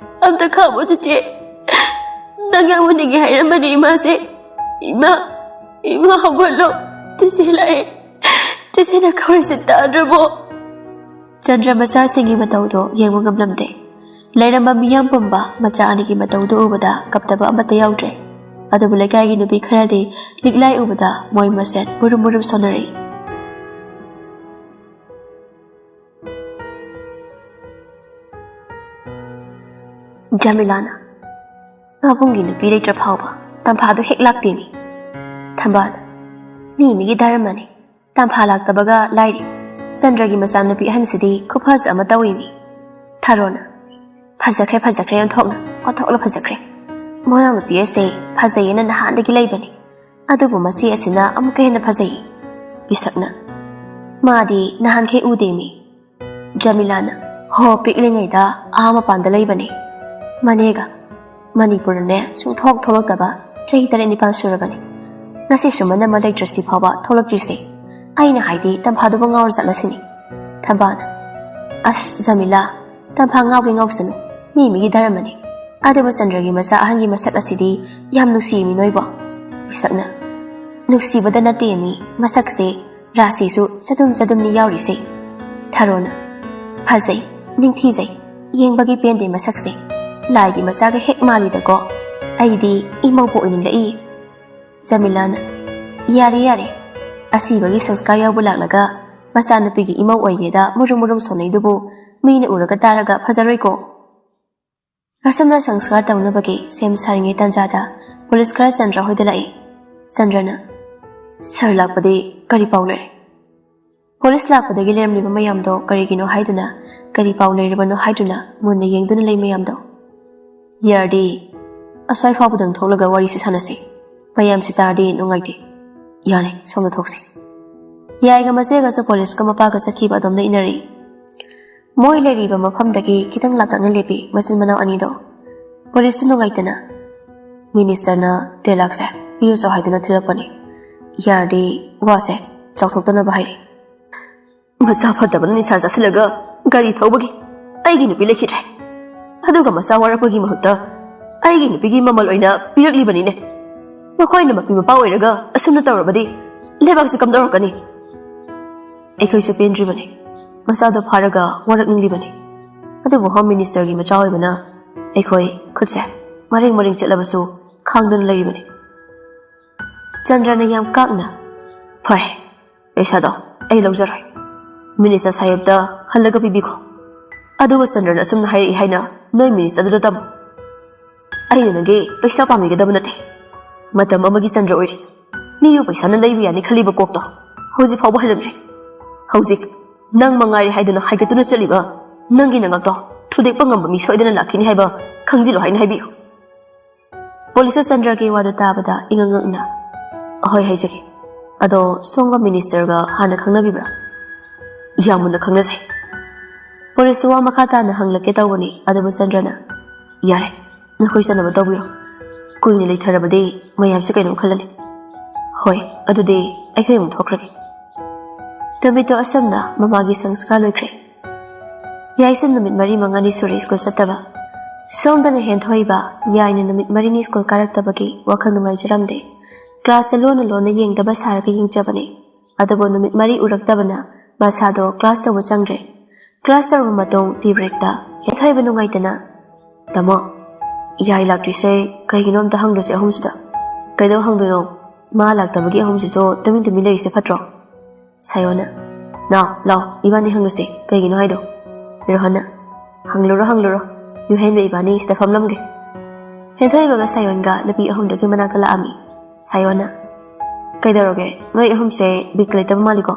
ꯑꯝꯇ ꯈꯥꯝꯃꯣ ꯆꯤꯆꯦ꯫ ꯅꯪ ꯌꯥꯝ ꯎꯅꯤꯡꯉꯦ ꯍꯥꯏꯔꯝꯕꯅꯤ ꯏꯃꯥꯁꯦ꯫ ꯏꯃꯥ, ꯏꯃꯥ ꯍꯧꯒꯠꯂꯣ꯫ ꯆꯤꯆꯦ ꯂꯥꯛꯑꯦ꯫ ꯆꯤꯆꯦꯅ ꯀꯧꯔꯤꯁꯦ ꯇꯥꯗ꯭ꯔꯕꯣ? ꯆꯟꯗ꯭ꯔ ꯃꯆꯥꯁꯤꯡꯒꯤ ꯃꯇꯧꯗꯣ ꯌꯦꯡꯕ ꯉꯝꯂꯝꯗꯦ꯫ ꯂꯩꯔꯝꯕ ꯃꯤꯌꯥꯝ ꯄꯨꯝꯕ ꯃꯆꯥ ꯑꯅꯤꯒꯤ ꯃꯇꯧꯗꯨ ꯎꯕꯗ ꯀꯞꯇꯕ ꯑꯃꯠꯇ ꯌꯥꯎꯗ꯭ꯔꯦ꯫ ꯑꯗꯨꯕꯨ ꯂꯩꯀꯥꯏꯒꯤ ꯅꯨꯄꯤ ꯈꯔꯗꯤ ꯂꯤꯛꯂꯥꯏ ꯎꯕꯗ ꯃꯣꯏ ꯃꯁꯦꯟ ꯃꯨꯔꯨꯝ ꯃꯨꯔꯨꯝ ꯁꯣꯟꯅꯔꯛꯏ꯫ ꯖꯃꯤꯂꯥꯅ, "ꯄꯥꯕꯨꯡꯒꯤ ꯅꯨꯄꯤ ꯂꯩꯇ꯭ꯔ ꯐꯥꯎꯕ ꯇꯝꯐꯥꯗꯣ ꯍꯦꯛ ꯂꯥꯛꯇꯦꯅꯦ꯫" ꯊꯝꯕꯥꯜꯅ, "ꯃꯤ ꯃꯤꯒꯤ ꯙꯔꯃꯅꯤ꯫ ꯇꯝꯐꯥ ꯂꯥꯛꯇꯕꯒ ꯂꯥꯏꯔꯤ꯫ ꯆꯟꯗ꯭ꯔꯒꯤ ꯃꯆꯥꯅꯨꯄꯤ ꯑꯍꯟꯁꯤꯗꯤ ꯈꯨꯐꯖ ꯑꯃ ꯇꯧꯏꯅꯤ꯫" ꯊꯔꯣꯅ, "ꯐꯖꯈ꯭ꯔꯦ, ꯐꯖꯈ꯭ꯔꯦ, ꯑꯣꯟꯊꯣꯛꯅ, ꯑꯣꯟꯊꯣꯛꯅ ꯐꯖꯈ꯭ꯔꯦ꯫ ꯃꯣꯏꯔꯥꯡ ꯅꯨꯄꯤ ꯑꯁꯦ ꯐꯖꯩꯌꯦꯅ ꯅꯍꯥꯟꯗꯒꯤ ꯂꯩꯕꯅꯤ꯫ ꯑꯗꯨꯕꯨ ꯃꯁꯤ ꯑꯁꯤꯅ ꯑꯃꯨꯛꯀ ꯍꯦꯟꯅ ꯐꯖꯩ꯫" ꯏꯁꯛꯅ, "ꯃꯥꯗꯤ ꯅꯍꯥꯟꯈꯩ ꯎꯗꯦꯃꯤ꯫" ꯖꯃꯤꯂꯥꯅ, "ꯍꯣ, ꯄꯤꯛꯂꯤꯉꯩꯗ ꯑꯥ ꯃꯄꯥꯟꯗ ꯂꯩꯕꯅꯦ꯫ ꯃꯅꯦꯒ꯫ ꯃꯅꯤꯄꯨꯔꯗꯅꯦ ꯁꯨꯡꯊꯣꯛ ꯊꯣꯛꯂꯛꯇꯕ ꯆꯍꯤ ꯇꯔꯦꯠ ꯅꯤꯄꯥꯜ ꯁꯨꯔꯕꯅꯤ꯫ ꯉꯁꯤꯁꯨ ꯃꯅꯝ ꯑꯃ ꯂꯩꯇ꯭ꯔꯁꯤ ꯐꯥꯎꯕ ꯊꯣꯛꯂꯛꯇ꯭ꯔꯤꯁꯦ꯫ ꯑꯩꯅ ꯍꯥꯏꯗꯤ ꯇꯝꯐꯥꯗꯨꯕꯨ ꯉꯥꯎꯔꯖꯥꯠꯂꯁꯤꯅꯤ꯫" ꯊꯝꯕꯥꯜꯅ, "ꯑꯁ ꯖꯃꯤꯂꯥ, ꯇꯝꯐꯥ ꯉꯥꯎꯒꯦ ꯉꯥꯎꯁꯅꯨ, ꯃꯤ ꯃꯤꯒꯤ ꯙꯔꯃꯅꯤ꯫ ꯑꯗꯨꯕꯨ ꯆꯟꯗ꯭ꯔꯒꯤ ꯃꯆꯥ ꯑꯍꯟꯒꯤ ꯃꯁꯛ ꯑꯁꯤꯗꯤ ꯌꯥꯝ ꯅꯨꯡꯁꯤꯃꯤ ꯅꯣꯏꯕꯣ꯫" ꯏꯁꯛꯅ, "ꯅꯨꯡꯁꯤꯕꯗ ꯅꯠꯇꯦ ꯃꯤ, ꯃꯁꯛꯁꯦ ꯔꯥꯁꯤꯁꯨ ꯆꯗꯨꯝ ꯆꯗꯨꯝꯅꯤ ꯌꯥꯎꯔꯤꯁꯦ꯫" ꯊꯔꯣꯅ, "ꯐꯖꯩ, ꯅꯤꯡꯊꯤꯖꯩ, ꯌꯦꯡꯕꯒꯤ ꯄꯦꯟꯗꯦ ꯃꯁꯛꯁꯦ꯫ ꯂꯥꯏꯒꯤ ꯃꯆꯥꯒ ꯍꯦꯛ ꯃꯥꯜꯂꯤꯗꯀꯣ꯫ ꯑꯩꯗꯤ ꯏꯃꯧꯕꯨ ꯑꯣꯏꯅꯤꯡꯂꯛꯏ꯫" ꯖꯃꯤꯂꯥꯅ, "ꯌꯥꯔꯦ, ꯌꯥꯔꯦ꯫ ꯑꯁꯤꯕꯒꯤ ꯁꯪꯁꯀꯥꯔ ꯌꯥꯎꯕ ꯂꯥꯛꯂꯒ ꯃꯆꯥꯅꯨꯄꯤꯒꯤ ꯏꯃꯧ ꯑꯣꯏꯒꯦꯗ ꯃꯨꯔꯨꯝ ꯃꯨꯔꯨꯝ ꯁꯣꯟꯅꯩꯗꯨꯕꯨ ꯃꯤꯅ ꯎꯔꯒ ꯇꯥꯔꯒ ꯐꯖꯔꯣꯏꯀꯣ꯫" ꯑꯁꯨꯝꯅ ꯁꯪꯁꯀꯥꯔ ꯇꯧꯅꯕꯒꯤ ꯁꯦꯝ ꯁꯥꯔꯤꯉꯩ ꯇꯥꯟꯖꯥꯗ ꯄꯨꯂꯤꯁ ꯈꯔ ꯆꯟꯗ꯭ꯔ ꯍꯣꯏꯗ ꯂꯥꯛꯏ꯫ ꯆꯟꯗ꯭ꯔꯅ, "ꯁꯥꯔ ꯂꯥꯛꯄꯗꯤ ꯀꯔꯤ ꯄꯥꯎ ꯂꯩꯔꯦ?" ꯄꯨꯂꯤꯁ ꯂꯥꯛꯄꯗꯒꯤ ꯂꯩꯔꯝꯂꯤꯕ ꯃꯌꯥꯝꯗꯣ ꯀꯔꯤꯒꯤꯅꯣ ꯍꯥꯏꯗꯨꯅ, ꯀꯔꯤ ꯄꯥꯎ ꯂꯩꯔꯤꯕꯅꯣ ꯍꯥꯏꯗꯨꯅ ꯃꯨꯟꯅ ꯌꯦꯡꯗꯨꯅ ꯂꯩ ꯃꯌꯥꯝꯗꯣ꯫ "ꯌꯥꯔꯗꯤ ꯑꯁ꯭ꯋꯥꯏ ꯐꯥꯎꯕꯗꯪ ꯊꯣꯛꯂꯒ ꯋꯥꯔꯤꯁꯤ ꯁꯥꯟꯅꯁꯤ꯫ ꯃꯌꯥꯝꯁꯤ ꯇꯥꯔꯗꯤ ꯅꯨꯡꯉꯥꯏꯇꯦ꯫ ꯌꯥꯔꯦ, ꯁꯣꯝꯗ ꯊꯣꯛꯁꯤ꯫" ꯌꯥꯏꯒ ꯃꯆꯦꯒꯁꯨ ꯄꯨꯂꯤꯁꯀ ꯃꯄꯥꯒ ꯆꯠꯈꯤꯕ ꯑꯗꯣꯝꯗ ꯏꯟꯅꯔꯛꯏ꯫ ꯃꯣꯏ ꯂꯩꯔꯤꯕ ꯃꯐꯝꯗꯒꯤ ꯈꯤꯇꯪ ꯂꯥꯞꯇꯛꯅ ꯂꯦꯞꯄꯤ ꯃꯆꯤꯟ ꯃꯅꯥꯎ ꯑꯅꯤꯗꯣ꯫ ꯄꯨꯂꯤꯁꯇꯨ ꯅꯨꯡꯉꯥꯏꯇꯅ, "ꯃꯤꯅꯤꯁꯇꯔꯅ ꯇꯦꯂꯥꯛꯁꯦ ꯄꯤꯔꯨꯆꯣ ꯍꯥꯏꯗꯨꯅ ꯊꯤꯜꯂꯛꯄꯅꯤ꯫ ꯌꯥꯔꯗꯤ ꯋꯥꯁꯦ ꯆꯥꯎꯊꯣꯛꯇꯅꯕ ꯍꯥꯏꯔꯤ꯫" "ꯃꯆꯥ ꯐꯠꯇꯕꯅ ꯅꯤꯁꯥ ꯆꯥꯁꯤꯜꯂꯒ ꯒꯥꯔꯤ ꯊꯧꯕꯒꯤ ꯑꯩꯒꯤ ꯅꯨꯄꯤ ꯂꯩꯈꯤꯗ꯭ꯔꯦ꯫ ꯑꯗꯨꯒ ꯃꯆꯥ ꯋꯥꯔꯛꯄꯒꯤ ꯃꯍꯨꯠꯇ ꯑꯩꯒꯤ ꯅꯨꯄꯤꯒꯤ ꯃꯃꯜ ꯑꯣꯏꯅ ꯄꯤꯔꯛꯂꯤꯕꯅꯤꯅꯦ꯫ ꯃꯈꯣꯏꯅ ꯃꯄꯤ ꯃꯄꯥ ꯑꯣꯏꯔꯒ ꯑꯁꯨꯝꯅ ꯇꯧꯔꯕꯗꯤ ꯂꯩꯕꯥꯛꯁꯤ ꯀꯝꯗꯧꯔꯛꯀꯅꯤ? ꯑꯩꯈꯣꯏꯁꯨ ꯄꯦꯟꯗ꯭ꯔꯤꯕꯅꯤ꯫ ꯃꯆꯥꯗꯣ ꯐꯥꯔꯒ ꯋꯥꯔꯛꯅꯤꯡꯂꯤꯕꯅꯤ꯫ ꯑꯗꯨꯕꯨ ꯍꯣꯝ ꯃꯤꯅꯤꯁꯇꯔꯒꯤ ꯃꯆꯥ ꯑꯣꯏꯕꯅ ꯑꯩꯈꯣꯏ ꯈꯨꯠꯁꯦ ꯃꯔꯦꯡ ꯃꯔꯦꯡ ꯆꯠꯂꯕꯁꯨ ꯈꯥꯡꯗꯨꯅ ꯂꯩꯔꯤꯕꯅꯤ꯫ ꯆꯟꯗ꯭ꯔꯅ ꯌꯥꯝ ꯀꯥꯛꯅ, "ꯐꯔꯦ, ꯄꯩꯁꯥꯗꯣ ꯑꯩ ꯂꯧꯖꯔꯣꯏ꯫ ꯃꯤꯅꯤꯁꯇꯔ ꯁꯥꯍꯦꯕꯇ ꯍꯜꯂꯒ ꯄꯤꯕꯤꯈꯣ꯫ ꯑꯗꯨꯒ ꯆꯟꯗ꯭ꯔꯅ ꯑꯁꯨꯝꯅ ꯍꯥꯏꯔꯛꯏ ꯍꯥꯏꯅ ꯅꯣꯏ ꯃꯤꯅꯤꯁꯇꯔꯗꯨꯗ ꯇꯝꯃꯨ꯫ ꯑꯩꯅ ꯅꯪꯒꯤ ꯄꯩꯁꯥ ꯄꯥꯝꯕꯤꯒꯗꯕ ꯅꯠꯇꯦ꯫ ꯃꯇꯝ ꯑꯃꯒꯤ ꯆꯟꯗ꯭ꯔ ꯑꯣꯏꯔꯤ꯫ ꯃꯤꯕꯨ ꯄꯩꯁꯥꯅ ꯂꯩꯕ ꯌꯥꯅꯤ ꯈꯜꯂꯤꯕ ꯀꯣꯛꯇꯣ ꯍꯧꯖꯤꯛ ꯐꯥꯎꯕ ꯍꯜꯂꯝꯗ꯭ꯔꯤ꯫ ꯍꯧꯖꯤꯛ ꯅꯪ ꯃꯉꯥꯏꯔꯦ ꯍꯥꯏꯗꯨꯅ ꯍꯥꯏꯒꯠꯇꯨꯅ ꯆꯠꯂꯤꯕ ꯅꯪꯒꯤ ꯅꯉꯥꯛꯇꯣ ꯊꯨꯗꯦꯛꯄ ꯉꯝꯕ ꯃꯤ ꯁꯣꯏꯗꯅ ꯂꯥꯛꯈꯤꯅꯤ ꯍꯥꯏꯕ ꯈꯪꯖꯤꯜꯂꯨ ꯍꯥꯏꯅ ꯍꯥꯏꯕꯤꯌꯨ꯫" ꯄꯨꯂꯤꯁꯅ ꯆꯟꯗ꯭ꯔꯒꯤ ꯋꯥꯗꯨ ꯇꯥꯕꯗ ꯏꯉꯛ ꯉꯛꯅ, "ꯑꯍꯣꯏ ꯍꯥꯏꯖꯒꯦ꯫ ꯑꯗꯣ ꯁꯣꯝꯒ ꯃꯤꯅꯤꯁꯇꯔꯒ ꯍꯥꯟꯅ ꯈꯪꯅꯕꯤꯕ꯭ꯔꯥ?" "ꯌꯥꯝ ꯃꯨꯟꯅ ꯈꯪꯅꯖꯩ꯫" ꯄꯨꯂꯤꯁꯇꯨ ꯋꯥ ꯃꯈꯥ ꯇꯥꯅ ꯍꯪꯂꯛꯀꯦ ꯇꯧꯕꯅꯤ, ꯑꯗꯨꯕꯨ ꯆꯟꯗ꯭ꯔꯅ, "ꯌꯥꯔꯦ, ꯅꯈꯣꯏ ꯆꯠꯅꯕ ꯇꯧꯕꯤꯔꯣ꯫ ꯀꯨꯏꯅ ꯂꯩꯊꯔꯕꯗꯤ ꯃꯌꯥꯝꯁꯨ ꯀꯩꯅꯣꯝ ꯈꯜꯂꯅꯤ꯫ ꯍꯣꯏ, ꯑꯗꯨꯗꯤ ꯑꯩꯈꯣꯏ ꯑꯃꯨꯛ ꯊꯣꯛꯈ꯭ꯔꯒꯦ꯫" ꯅꯨꯃꯤꯠꯇꯣ ꯑꯁꯨꯝꯅ ꯃꯃꯥꯒꯤ ꯁꯪꯁꯀꯥꯔ ꯂꯣꯏꯈ꯭ꯔꯦ꯫ ꯌꯥꯏꯁꯨ ꯅꯨꯃꯤꯠ ꯃꯔꯤ ꯃꯉꯥꯅꯤ ꯁꯨꯔꯦ ꯁ꯭ꯀꯨꯜ ꯆꯠꯇꯕ꯫ ꯁꯣꯝꯗꯅ ꯍꯦꯟꯊꯣꯏꯕ ꯌꯥꯏꯅ ꯅꯨꯃꯤꯠ ꯃꯔꯤꯅꯤ ꯁ꯭ꯀꯨꯜ ꯀꯥꯔꯛꯇꯕꯒꯤ ꯋꯥꯈꯜ ꯅꯨꯡꯉꯥꯏꯖꯔꯝꯗꯦ꯫ ꯀ꯭ꯂꯥꯁꯇ ꯂꯣꯟꯅ ꯂꯣꯟꯅ ꯌꯦꯡꯗꯕ ꯁꯥꯔꯒ ꯌꯦꯡꯖꯕꯅꯤ꯫ ꯑꯗꯨꯕꯨ ꯅꯨꯃꯤꯠ ꯃꯔꯤ ꯎꯔꯛꯇꯕꯅ ꯃꯁꯥꯗꯣ ꯀ꯭ꯂꯥꯁ ꯇꯧꯕ ꯆꯪꯗ꯭ꯔꯦ꯫ ꯀ꯭ꯂꯥꯁ ꯇꯧꯔꯕ ꯃꯇꯨꯡ ꯇꯤ ꯕ꯭ꯔꯦꯛꯇ ꯍꯦꯟꯊꯣꯏꯕ ꯅꯨꯡꯉꯥꯏꯇꯅ, "ꯇꯥꯃꯣ, ꯌꯥꯏ ꯂꯥꯛꯇ꯭ꯔꯤꯁꯦ ꯀꯩꯒꯤꯅꯣ ꯑꯝꯇ ꯍꯪꯗ꯭ꯔꯁꯦ ꯑꯍꯨꯝꯁꯤꯗ꯫" "ꯀꯩꯗꯧ ꯍꯪꯗꯣꯏꯅꯣ? ꯃꯥ ꯂꯥꯛꯇꯕꯒꯤ ꯑꯍꯨꯝꯁꯤꯁꯨ ꯇꯨꯃꯤꯟ ꯇꯨꯃꯤꯟ ꯂꯩꯔꯤꯁꯦ ꯐꯠꯇ꯭ꯔꯣ?" ꯁꯥꯌꯣꯅ, "ꯅꯥꯎ, ꯂꯥꯎ, ꯏꯕꯥꯅꯤ ꯍꯪꯂꯨꯁꯦ, ꯀꯩꯒꯤꯅꯣ ꯍꯥꯏꯗꯣ꯫" ꯔꯣꯍꯟꯅ, "ꯍꯪꯂꯨꯔꯣ, ꯍꯪꯂꯨꯔꯣ, ꯌꯨꯍꯦꯟꯕ ꯏꯕꯥꯅꯤ ꯁꯤꯗ ꯐꯝꯂꯝꯒꯦ꯫" ꯍꯦꯟꯊꯣꯏꯕꯒ ꯁꯥꯌꯣꯟꯒ ꯅꯨꯄꯤ ꯑꯍꯨꯝꯗꯨꯒꯤ ꯃꯅꯥꯛꯇ ꯂꯥꯛꯑꯝꯃꯤ꯫ ꯁꯥꯌꯣꯟꯅ, "ꯀꯩꯗꯧꯔꯒꯦ? ꯅꯣꯏ ꯑꯍꯨꯝꯁꯦ ꯕꯤꯠ ꯂꯩꯇꯕ ꯃꯥꯜꯂꯤꯀꯣ?"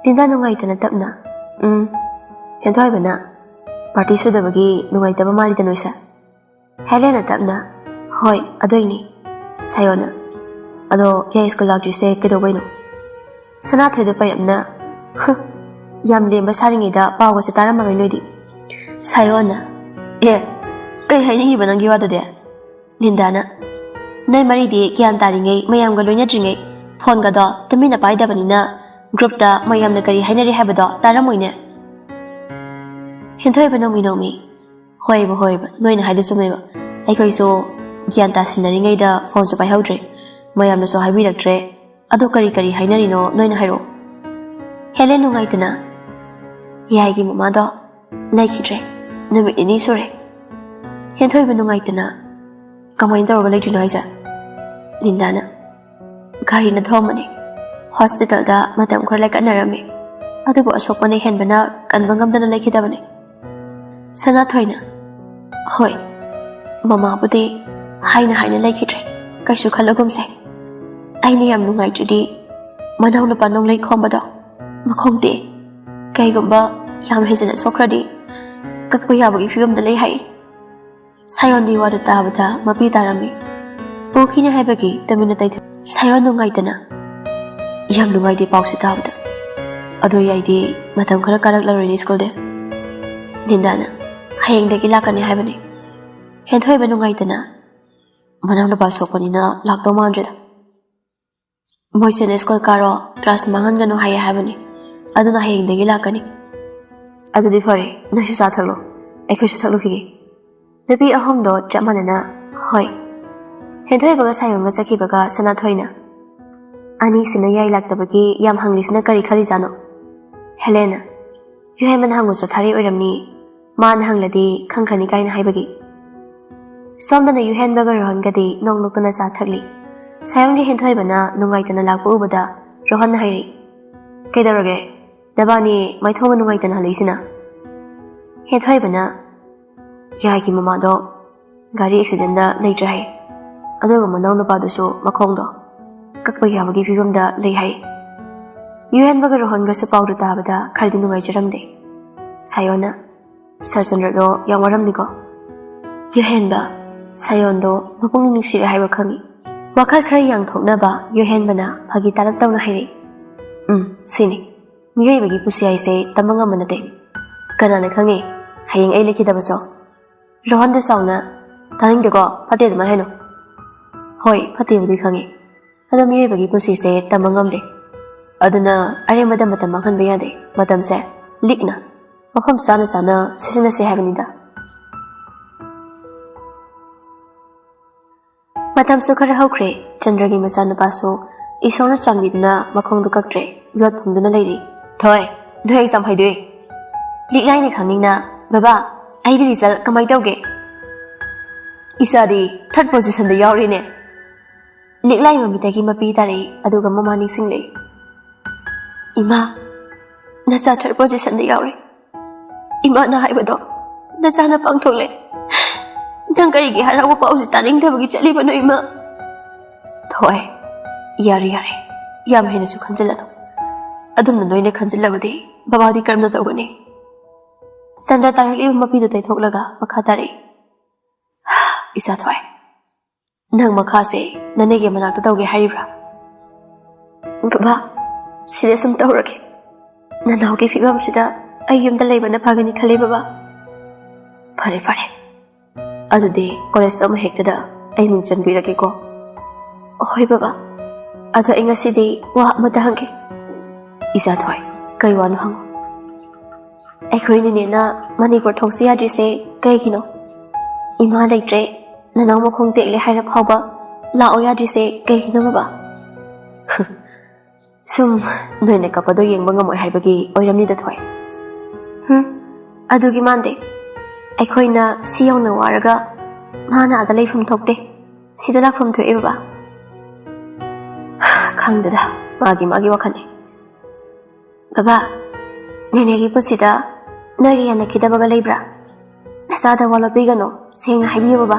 ꯂꯤꯟꯗꯥ ꯅꯨꯡꯉꯥꯏꯇꯅ ꯇꯞꯅ, "ꯎꯝ꯫" ꯍꯦꯟꯊꯣꯏꯕꯅ, "ꯄꯥꯔꯇꯤ ꯁꯨꯗꯕꯒꯤ ꯅꯨꯡꯉꯥꯏꯇꯕ ꯃꯥꯜꯂꯤꯗ ꯅꯣꯏꯁꯦ꯫" ꯍꯦꯂꯦꯟꯅ ꯇꯞꯅ, "ꯍꯣꯏ, ꯑꯗꯨꯏꯅꯤ꯫" ꯁꯥꯌꯣꯟꯅ, "ꯑꯗꯣ ꯌꯥꯏ ꯁ꯭ꯀꯨꯜ ꯂꯥꯛꯇ꯭ꯔꯤꯁꯦ ꯀꯩꯗꯧꯕꯩꯅꯣ?" ꯁꯅꯥꯊꯣꯏꯗ ꯄꯩꯔꯞꯅ, "ꯍꯨ, ꯌꯥꯝ ꯂꯦꯝꯕ ꯁꯥꯔꯤꯉꯩꯗ ꯄꯥꯎꯒꯁꯦ ꯇꯥꯔꯝꯃꯔꯣꯏ ꯅꯣꯏꯗꯤ꯫" ꯁꯥꯌꯣꯟꯅ, "ꯑꯦ, ꯀꯩ ꯍꯥꯏꯅꯤꯡꯉꯤꯕ ꯅꯪꯒꯤ ꯋꯥꯗꯨꯗꯤ?" ꯂꯤꯟꯗꯥꯅ, "ꯅꯣꯏ ꯃꯔꯤꯗꯤ ꯒ꯭ꯌꯥꯟ ꯇꯥꯔꯤꯉꯩ, ꯃꯌꯥꯝꯒ ꯂꯣꯏꯅꯗ꯭ꯔꯤꯉꯩ, ꯐꯣꯟꯒꯗꯣ ꯇꯨꯃꯤꯟꯅ ꯄꯥꯏꯗꯕꯅꯤꯅ ꯒ꯭ꯔꯨꯞꯇ ꯃꯌꯥꯝꯅ ꯀꯔꯤ ꯍꯥꯏꯅꯔꯤ ꯍꯥꯏꯕꯗꯣ ꯇꯥꯔꯝꯃꯣꯏꯅꯦ꯫" ꯍꯦꯟꯊꯣꯏꯕ ꯅꯣꯡꯃꯤ ꯅꯣꯡꯃꯤ, ꯍꯣꯏꯕ, ꯍꯣꯏꯕ, ꯅꯣꯏꯅ ꯍꯥꯏꯗꯣ ꯆꯨꯝꯃꯦꯕ꯫ ꯑꯩꯈꯣꯏꯁꯨ ꯒ꯭ꯌꯥꯟ ꯇꯥꯁꯤꯟꯅꯔꯤꯉꯩꯗ ꯐꯣꯟꯁꯨ ꯄꯥꯏꯍꯧꯗ꯭ꯔꯦ, ꯃꯌꯥꯝꯅꯁꯨ ꯍꯥꯏꯕꯤꯔꯛꯇ꯭ꯔꯦ꯫ ꯑꯗꯣ ꯀꯔꯤ ꯀꯔꯤ ꯍꯥꯏꯅꯔꯤꯅꯣ, ꯅꯣꯏꯅ ꯍꯥꯏꯔꯛꯑꯣ꯫ ꯍꯦꯂꯦꯟ ꯅꯨꯡꯉꯥꯏꯇꯅ, "ꯌꯥꯏꯒꯤ ꯃꯃꯥꯗꯣ ꯂꯩꯈꯤꯗ꯭ꯔꯦ, ꯅꯨꯃꯤꯠ ꯅꯤꯅꯤ ꯁꯨꯔꯦ꯫" ꯍꯦꯟꯊꯣꯏꯕ ꯅꯨꯡꯉꯥꯏꯇꯅ, "ꯀꯃꯥꯏꯅ ꯇꯧꯔꯒ ꯂꯩꯇ꯭ꯔꯤꯅꯣ ꯍꯥꯏꯁꯦ?" ꯂꯤꯟꯗꯥꯅ, "ꯒꯥꯔꯤꯅ ꯊꯣꯝꯕꯅꯤ꯫ ꯍꯣꯁꯄꯤꯇꯥꯜꯗ ꯃꯇꯝ ꯈꯔ ꯂꯩꯀꯠꯅꯔꯝꯃꯤ, ꯑꯗꯨꯕꯨ ꯑꯁꯣꯛꯄꯅ ꯍꯦꯟꯕꯅ ꯀꯟꯕ ꯉꯝꯗꯅ ꯂꯩꯈꯤꯗꯕꯅꯤ꯫" ꯁꯅꯥꯊꯣꯏꯅ, "ꯍꯣꯏ, ꯃꯃꯥꯕꯨꯗꯤ ꯍꯥꯏꯅ ꯍꯥꯏꯅ ꯂꯩꯈꯤꯗ꯭ꯔꯦ, ꯀꯩꯁꯨ ꯈꯜꯂꯒꯨꯝꯁꯦ꯫ ꯑꯩꯅ ꯌꯥꯝ ꯅꯨꯡꯉꯥꯏꯇ꯭ꯔꯤꯗꯤ ꯃꯅꯥꯎꯅꯨꯄꯥ ꯅꯣꯡꯂꯩ ꯈꯣꯝꯕꯗꯣ ꯃꯈꯣꯡ ꯇꯦꯛꯑꯦ꯫ ꯀꯩꯒꯨꯝꯕ ꯌꯥꯝ ꯍꯦꯟꯖꯤꯟꯅ ꯁꯣꯛꯈ꯭ꯔꯗꯤ ꯀꯛꯄ ꯌꯥꯕꯒꯤ ꯐꯤꯕꯝꯗ ꯂꯩ ꯍꯥꯏ꯫" ꯁꯥꯌꯣꯟꯗꯤ ꯋꯥꯗꯨ ꯇꯥꯕꯗ ꯃꯄꯤ ꯇꯥꯔꯝꯃꯤ꯫ ꯄꯣꯛꯈꯤꯅꯤ ꯍꯥꯏꯕꯒꯤ ꯇꯨꯃꯤꯟꯅ ꯇꯩꯊ-, ꯁꯥꯌꯣꯟ ꯅꯨꯡꯉꯥꯏꯇꯅ, "ꯌꯥꯝ ꯅꯨꯡꯉꯥꯏꯇꯦ ꯄꯥꯎꯁꯦ ꯇꯥꯕꯗ꯫ ꯑꯗꯣ ꯌꯥꯏꯗꯤ ꯃꯇꯝ ꯈꯔ ꯀꯥꯔꯛꯂꯔꯣꯏꯅꯦ ꯁ꯭ꯀꯨꯜꯗ꯫" ꯂꯤꯟꯗꯥꯅ, "ꯍꯌꯦꯡꯗꯒꯤ ꯂꯥꯛꯀꯅꯤ ꯍꯥꯏꯕꯅꯤ꯫" ꯍꯦꯟꯊꯣꯏꯕ ꯅꯨꯡꯉꯥꯏꯇꯅ, "ꯃꯅꯥꯎꯅꯨꯄꯥ ꯁꯣꯛꯄꯅꯤꯅ ꯂꯥꯛꯇꯧ ꯃꯥꯟꯗ꯭ꯔꯦꯗ꯫ ꯃꯣꯏꯁꯦ ꯁ꯭ꯀꯨꯜ ꯀꯥꯔꯣ, ꯀ꯭ꯂꯥꯁ ꯃꯥꯡꯍꯟꯒꯅꯨ ꯍꯥꯏꯌꯦ ꯍꯥꯏꯕꯅꯤ꯫ ꯑꯗꯨꯅ ꯍꯌꯦꯡꯗꯒꯤ ꯂꯥꯛꯀꯅꯤ꯫" "ꯑꯗꯨꯗꯤ ꯐꯔꯦ, ꯅꯣꯏꯁꯨ ꯆꯥ ꯊꯛꯂꯣ, ꯑꯩꯈꯣꯏꯁꯨ ꯊꯛꯂꯨꯈꯤꯒꯦ꯫" ꯅꯨꯄꯤ ꯑꯍꯨꯝꯗꯣ ꯆꯞ ꯃꯥꯟꯅꯅ, "ꯍꯣꯏ꯫" ꯍꯦꯟꯊꯣꯏꯕꯒ ꯁꯥꯌꯣꯟꯒ ꯆꯠꯈꯤꯕꯒ ꯁꯅꯥꯊꯣꯏꯅ, "ꯑꯅꯤꯁꯤꯅ ꯌꯥꯏ ꯂꯥꯛꯇꯕꯒꯤ ꯌꯥꯝ ꯍꯪꯂꯤꯁꯤꯅ ꯀꯔꯤ ꯈꯜꯂꯤꯖꯥꯠꯅꯣ?" ꯍꯦꯂꯦꯟꯅ, "ꯌꯨꯍꯦꯟꯕꯅ ꯍꯪꯉꯨꯁꯨ ꯊꯥꯔꯤ ꯑꯣꯏꯔꯝꯅꯤ, ꯃꯥꯅ ꯍꯪꯂꯗꯤ ꯈꯪꯈ꯭ꯔꯅꯤ" ꯀꯥꯏꯅ ꯍꯥꯏꯕꯒꯤ꯫ ꯁꯣꯝꯗꯅ ꯌꯨꯍꯦꯟꯕꯒ ꯔꯣꯍꯟꯒꯗꯤ ꯅꯣꯛ ꯅꯣꯛꯇꯅ ꯆꯥ ꯊꯛꯂꯤ꯫ ꯁꯥꯌꯣꯟꯒꯤ ꯍꯦꯟꯊꯣꯏꯕꯅ ꯅꯨꯡꯉꯥꯏꯇꯅ ꯂꯥꯛꯄ ꯎꯕꯗ ꯔꯣꯍꯟꯅ ꯍꯥꯏꯔꯤ, "ꯀꯩꯗꯧꯔꯒꯦ? ꯅꯕꯥꯅꯤ ꯃꯥꯏꯊꯣꯡꯒ ꯅꯨꯡꯉꯥꯏꯇꯅ ꯍꯜꯂꯛꯏꯁꯤꯅ?" ꯍꯦꯟꯊꯣꯏꯕꯅ, "ꯌꯥꯏꯒꯤ ꯃꯃꯥꯗꯣ ꯒꯥꯔꯤ ꯑꯦꯛꯁꯤꯗꯦꯟꯗ ꯂꯩꯇ꯭ꯔꯦ ꯍꯥꯏ, ꯑꯗꯨꯒ ꯃꯅꯥꯎ ꯅꯨꯄꯥꯗꯨꯁꯨ ꯃꯈꯣꯡꯗꯣ ꯀꯛꯄ ꯌꯥꯕꯒꯤ ꯐꯤꯕꯝꯗ ꯂꯩ ꯍꯥꯏ꯫" ꯌꯨꯍꯦꯟꯕꯒ ꯔꯣꯍꯟꯒꯁꯨ ꯄꯥꯎꯗꯨ ꯇꯥꯕꯗ ꯈꯔꯗꯤ ꯅꯨꯡꯉꯥꯏꯖꯔꯝꯗꯦ꯫ ꯁꯥꯌꯣꯟꯅ, "ꯁꯔꯆꯟꯗ꯭ꯔꯗꯣ ꯌꯥꯝ ꯋꯥꯔꯝꯅꯤꯀꯣ꯫" ꯌꯨꯍꯦꯟꯕ, ꯁꯥꯌꯣꯟꯗꯣ ꯃꯄꯨꯛꯅꯤꯡ ꯅꯨꯡꯁꯤꯔꯦ ꯍꯥꯏꯕ ꯈꯪꯏ꯫ ꯋꯥꯈꯜ ꯈꯔ ꯌꯥꯡꯊꯣꯛꯅꯕ ꯌꯨꯍꯦꯟꯕꯅ ꯐꯥꯒꯤ ꯇꯥꯔꯞ ꯇꯧꯅ ꯍꯥꯏꯔꯛꯏ, "ꯎꯝ, ꯁꯤꯅꯤ꯫ ꯃꯤꯑꯣꯏꯕꯒꯤ ꯄꯨꯟꯁꯤ ꯍꯥꯏꯁꯦ ꯇꯝꯕ ꯉꯝꯕ ꯅꯠꯇꯦ꯫ ꯀꯅꯥꯅ ꯈꯪꯉꯤ, ꯍꯌꯦꯡ ꯑꯩ ꯂꯩꯈꯤꯗꯕꯁꯨ꯫" ꯔꯣꯍꯟꯗ ꯆꯥꯎꯅ, "ꯇꯥꯅꯤꯡꯗꯦꯀꯣ, ꯐꯠꯇꯦ ꯑꯗꯨꯃꯥꯏꯅ ꯍꯥꯏꯅꯨ꯫" "ꯍꯣꯏ, ꯐꯠꯇꯦꯕꯨꯗꯤ ꯈꯪꯉꯤ, ꯑꯗꯣ ꯃꯤꯑꯣꯏꯕꯒꯤ ꯄꯨꯟꯁꯤꯁꯦ ꯇꯝꯕ ꯉꯝꯗꯦ꯫ ꯑꯗꯨꯅ ꯑꯔꯦꯝꯕꯗ ꯃꯇꯝ ꯃꯥꯡꯍꯟꯕ ꯌꯥꯗꯦ꯫ ꯃꯇꯝꯁꯦ ꯂꯤꯛꯅ, ꯃꯐꯝ ꯆꯥꯅ ꯆꯥꯅ ꯁꯤꯖꯤꯟꯅꯁꯦ ꯍꯥꯏꯕꯅꯤꯗ꯫" ꯌꯥꯝꯁꯨ ꯈꯔ ꯍꯧꯈ꯭ꯔꯦ꯫ ꯆꯟꯗ꯭ꯔꯒꯤ ꯃꯆꯥꯅꯨꯄꯥꯁꯨ ꯏꯁꯣꯔꯅ ꯆꯥꯟꯕꯤꯗꯨꯅ ꯃꯈꯣꯡꯗꯨ ꯀꯛꯇ꯭ꯔꯦ, ꯌꯣꯠ ꯐꯨꯝꯗꯨꯅ ꯂꯩꯔꯤ꯫ ꯊꯣꯏ, ꯅꯣꯏ exam ꯍꯥꯏꯗꯣꯛꯑꯦ꯫ ꯂꯤꯛꯂꯥꯏꯅ ꯈꯪꯅꯤꯡꯅ, "ꯕꯕꯥ, ꯑꯩꯒꯤ result ꯀꯃꯥꯏ ꯇꯧꯒꯦ?" "ꯏꯆꯥꯗꯤ third positionꯗ ꯌꯥꯎꯔꯤꯅꯦ꯫" ꯂꯤꯛꯂꯥꯏ ꯃꯃꯤꯠꯇꯒꯤ ꯃꯄꯤ ꯇꯥꯔꯛꯏ, ꯑꯗꯨꯒ ꯃꯃꯥ ꯅꯤꯡꯁꯤꯡꯂꯛꯏ꯫ "ꯏꯃꯥ, ꯅꯆꯥ third positionꯗ ꯌꯥꯎꯔꯦ꯫ ꯏꯃꯥꯅ ꯍꯥꯏꯕꯗꯣ ꯅꯆꯥꯅ ꯄꯥꯡꯊꯣꯛꯂꯦ꯫ ꯅꯪ ꯀꯔꯤꯒꯤ ꯍꯔꯥꯎꯕ ꯄꯥꯎꯁꯤ ꯇꯥꯅꯤꯡꯗꯕꯒꯤ ꯆꯠꯂꯤꯕꯅꯣ, ꯏꯃꯥ?" "ꯊꯣꯏ, ꯌꯥꯔꯦ, ꯌꯥꯔꯦ, ꯌꯥꯝ ꯍꯦꯟꯅꯁꯨ ꯈꯟꯖꯤꯜꯂꯅꯨ꯫ ꯑꯗꯨꯝꯅ ꯅꯣꯏꯅ ꯈꯟꯖꯤꯜꯂꯕꯗꯤ ꯕꯕꯥꯗꯤ ꯀꯔꯝꯅ ꯇꯧꯒꯅꯤ?" ꯆꯟꯗ꯭ꯔ ꯇꯥꯔꯛꯂꯤꯕ ꯃꯄꯤꯗꯨ ꯇꯩꯊꯣꯛꯂꯒ ꯃꯈꯥ ꯇꯥꯔꯛꯏ꯫ "ꯏꯆꯥ ꯊꯣꯏ, ꯅꯪ ꯃꯈꯥꯁꯦ ꯅꯅꯦꯒꯤ ꯃꯅꯥꯛꯇ ꯇꯧꯒꯦ ꯍꯥꯏꯔꯤꯕ꯭ꯔꯥ?" "ꯕꯕꯥ, ꯁꯤꯗ ꯁꯨꯝ ꯇꯧꯔꯒꯦ꯫ ꯅꯅꯥꯎꯒꯤ ꯐꯤꯕꯝꯁꯤꯗ ꯑꯩ ꯌꯨꯝꯗ ꯂꯩꯕꯅ ꯐꯒꯅꯤ ꯈꯜꯂꯦ, ꯕꯕꯥ꯫" "ꯐꯔꯦ, ꯐꯔꯦ꯫ ꯑꯗꯨꯗꯤ ꯀꯣꯂꯦꯖ ꯑꯃ ꯍꯦꯛꯇꯗ ꯑꯩ ꯃꯤꯡ ꯆꯟꯕꯤꯔꯒꯦꯀꯣ?" "ꯍꯣꯏ, ꯕꯕꯥ꯫ ꯑꯗꯣ ꯑꯩ ꯉꯁꯤꯗꯤ ꯋꯥ ꯑꯃꯇ ꯍꯪꯒꯦ꯫" "ꯏꯆꯥ ꯊꯣꯏ, ꯀꯩ ꯋꯥꯅꯣ ꯍꯪꯉꯣ꯫" "ꯑꯩꯈꯣꯏ ꯅꯦꯅꯦꯅ ꯃꯅꯤꯄꯨꯔ ꯊꯣꯛꯁꯤ ꯌꯥꯗ꯭ꯔꯤꯁꯦ ꯀꯩꯒꯤꯅꯣ? ꯏꯃꯥ ꯂꯩꯇ꯭ꯔꯦ, ꯅꯅꯥꯎ ꯃꯈꯣꯡ ꯇꯦꯛꯂꯦ ꯍꯥꯏꯔ ꯐꯥꯎꯕ ꯂꯥꯛꯑꯣ ꯌꯥꯗ꯭ꯔꯤꯁꯦ ꯀꯩꯒꯤꯅꯣ, ꯕꯕꯥ?" "ꯁꯨꯝ ꯅꯣꯏꯅ ꯀꯞꯄꯗꯣ ꯌꯦꯡꯕ ꯉꯝꯃꯣꯏ ꯍꯥꯏꯕꯒꯤ ꯑꯣꯏꯔꯝꯅꯤꯗ, ꯊꯣꯏ꯫" "ꯍꯨꯝ, ꯑꯗꯨꯒꯤ ꯃꯥꯟꯗꯦ꯫ ꯑꯩꯈꯣꯏꯅ ꯁꯤ ꯌꯧꯅ ꯋꯥꯔꯒ ꯃꯥꯅ ꯑꯥꯗ ꯂꯩꯐꯝ ꯊꯣꯛꯇꯦ, ꯁꯤꯗ ꯂꯥꯛꯐꯝ ꯊꯣꯛꯑꯦ, ꯕꯕꯥ꯫" "ꯈꯪꯗꯦꯗ, ꯃꯥꯒꯤ ꯃꯥꯒꯤ ꯋꯥꯈꯜꯅꯤ꯫" "ꯕꯕꯥ, ꯅꯦꯅꯦꯒꯤ ꯄꯨꯟꯁꯤꯗ ꯅꯣꯏꯒ ꯌꯥꯅꯈꯤꯗꯕꯒ ꯂꯩꯕ꯭ꯔꯥ? ꯅꯆꯥꯗ ꯋꯥ ꯂꯧꯕꯤꯒꯅꯨ, ꯁꯦꯡꯅ ꯍꯥꯏꯕꯤꯌꯨ, ꯕꯕꯥ꯫"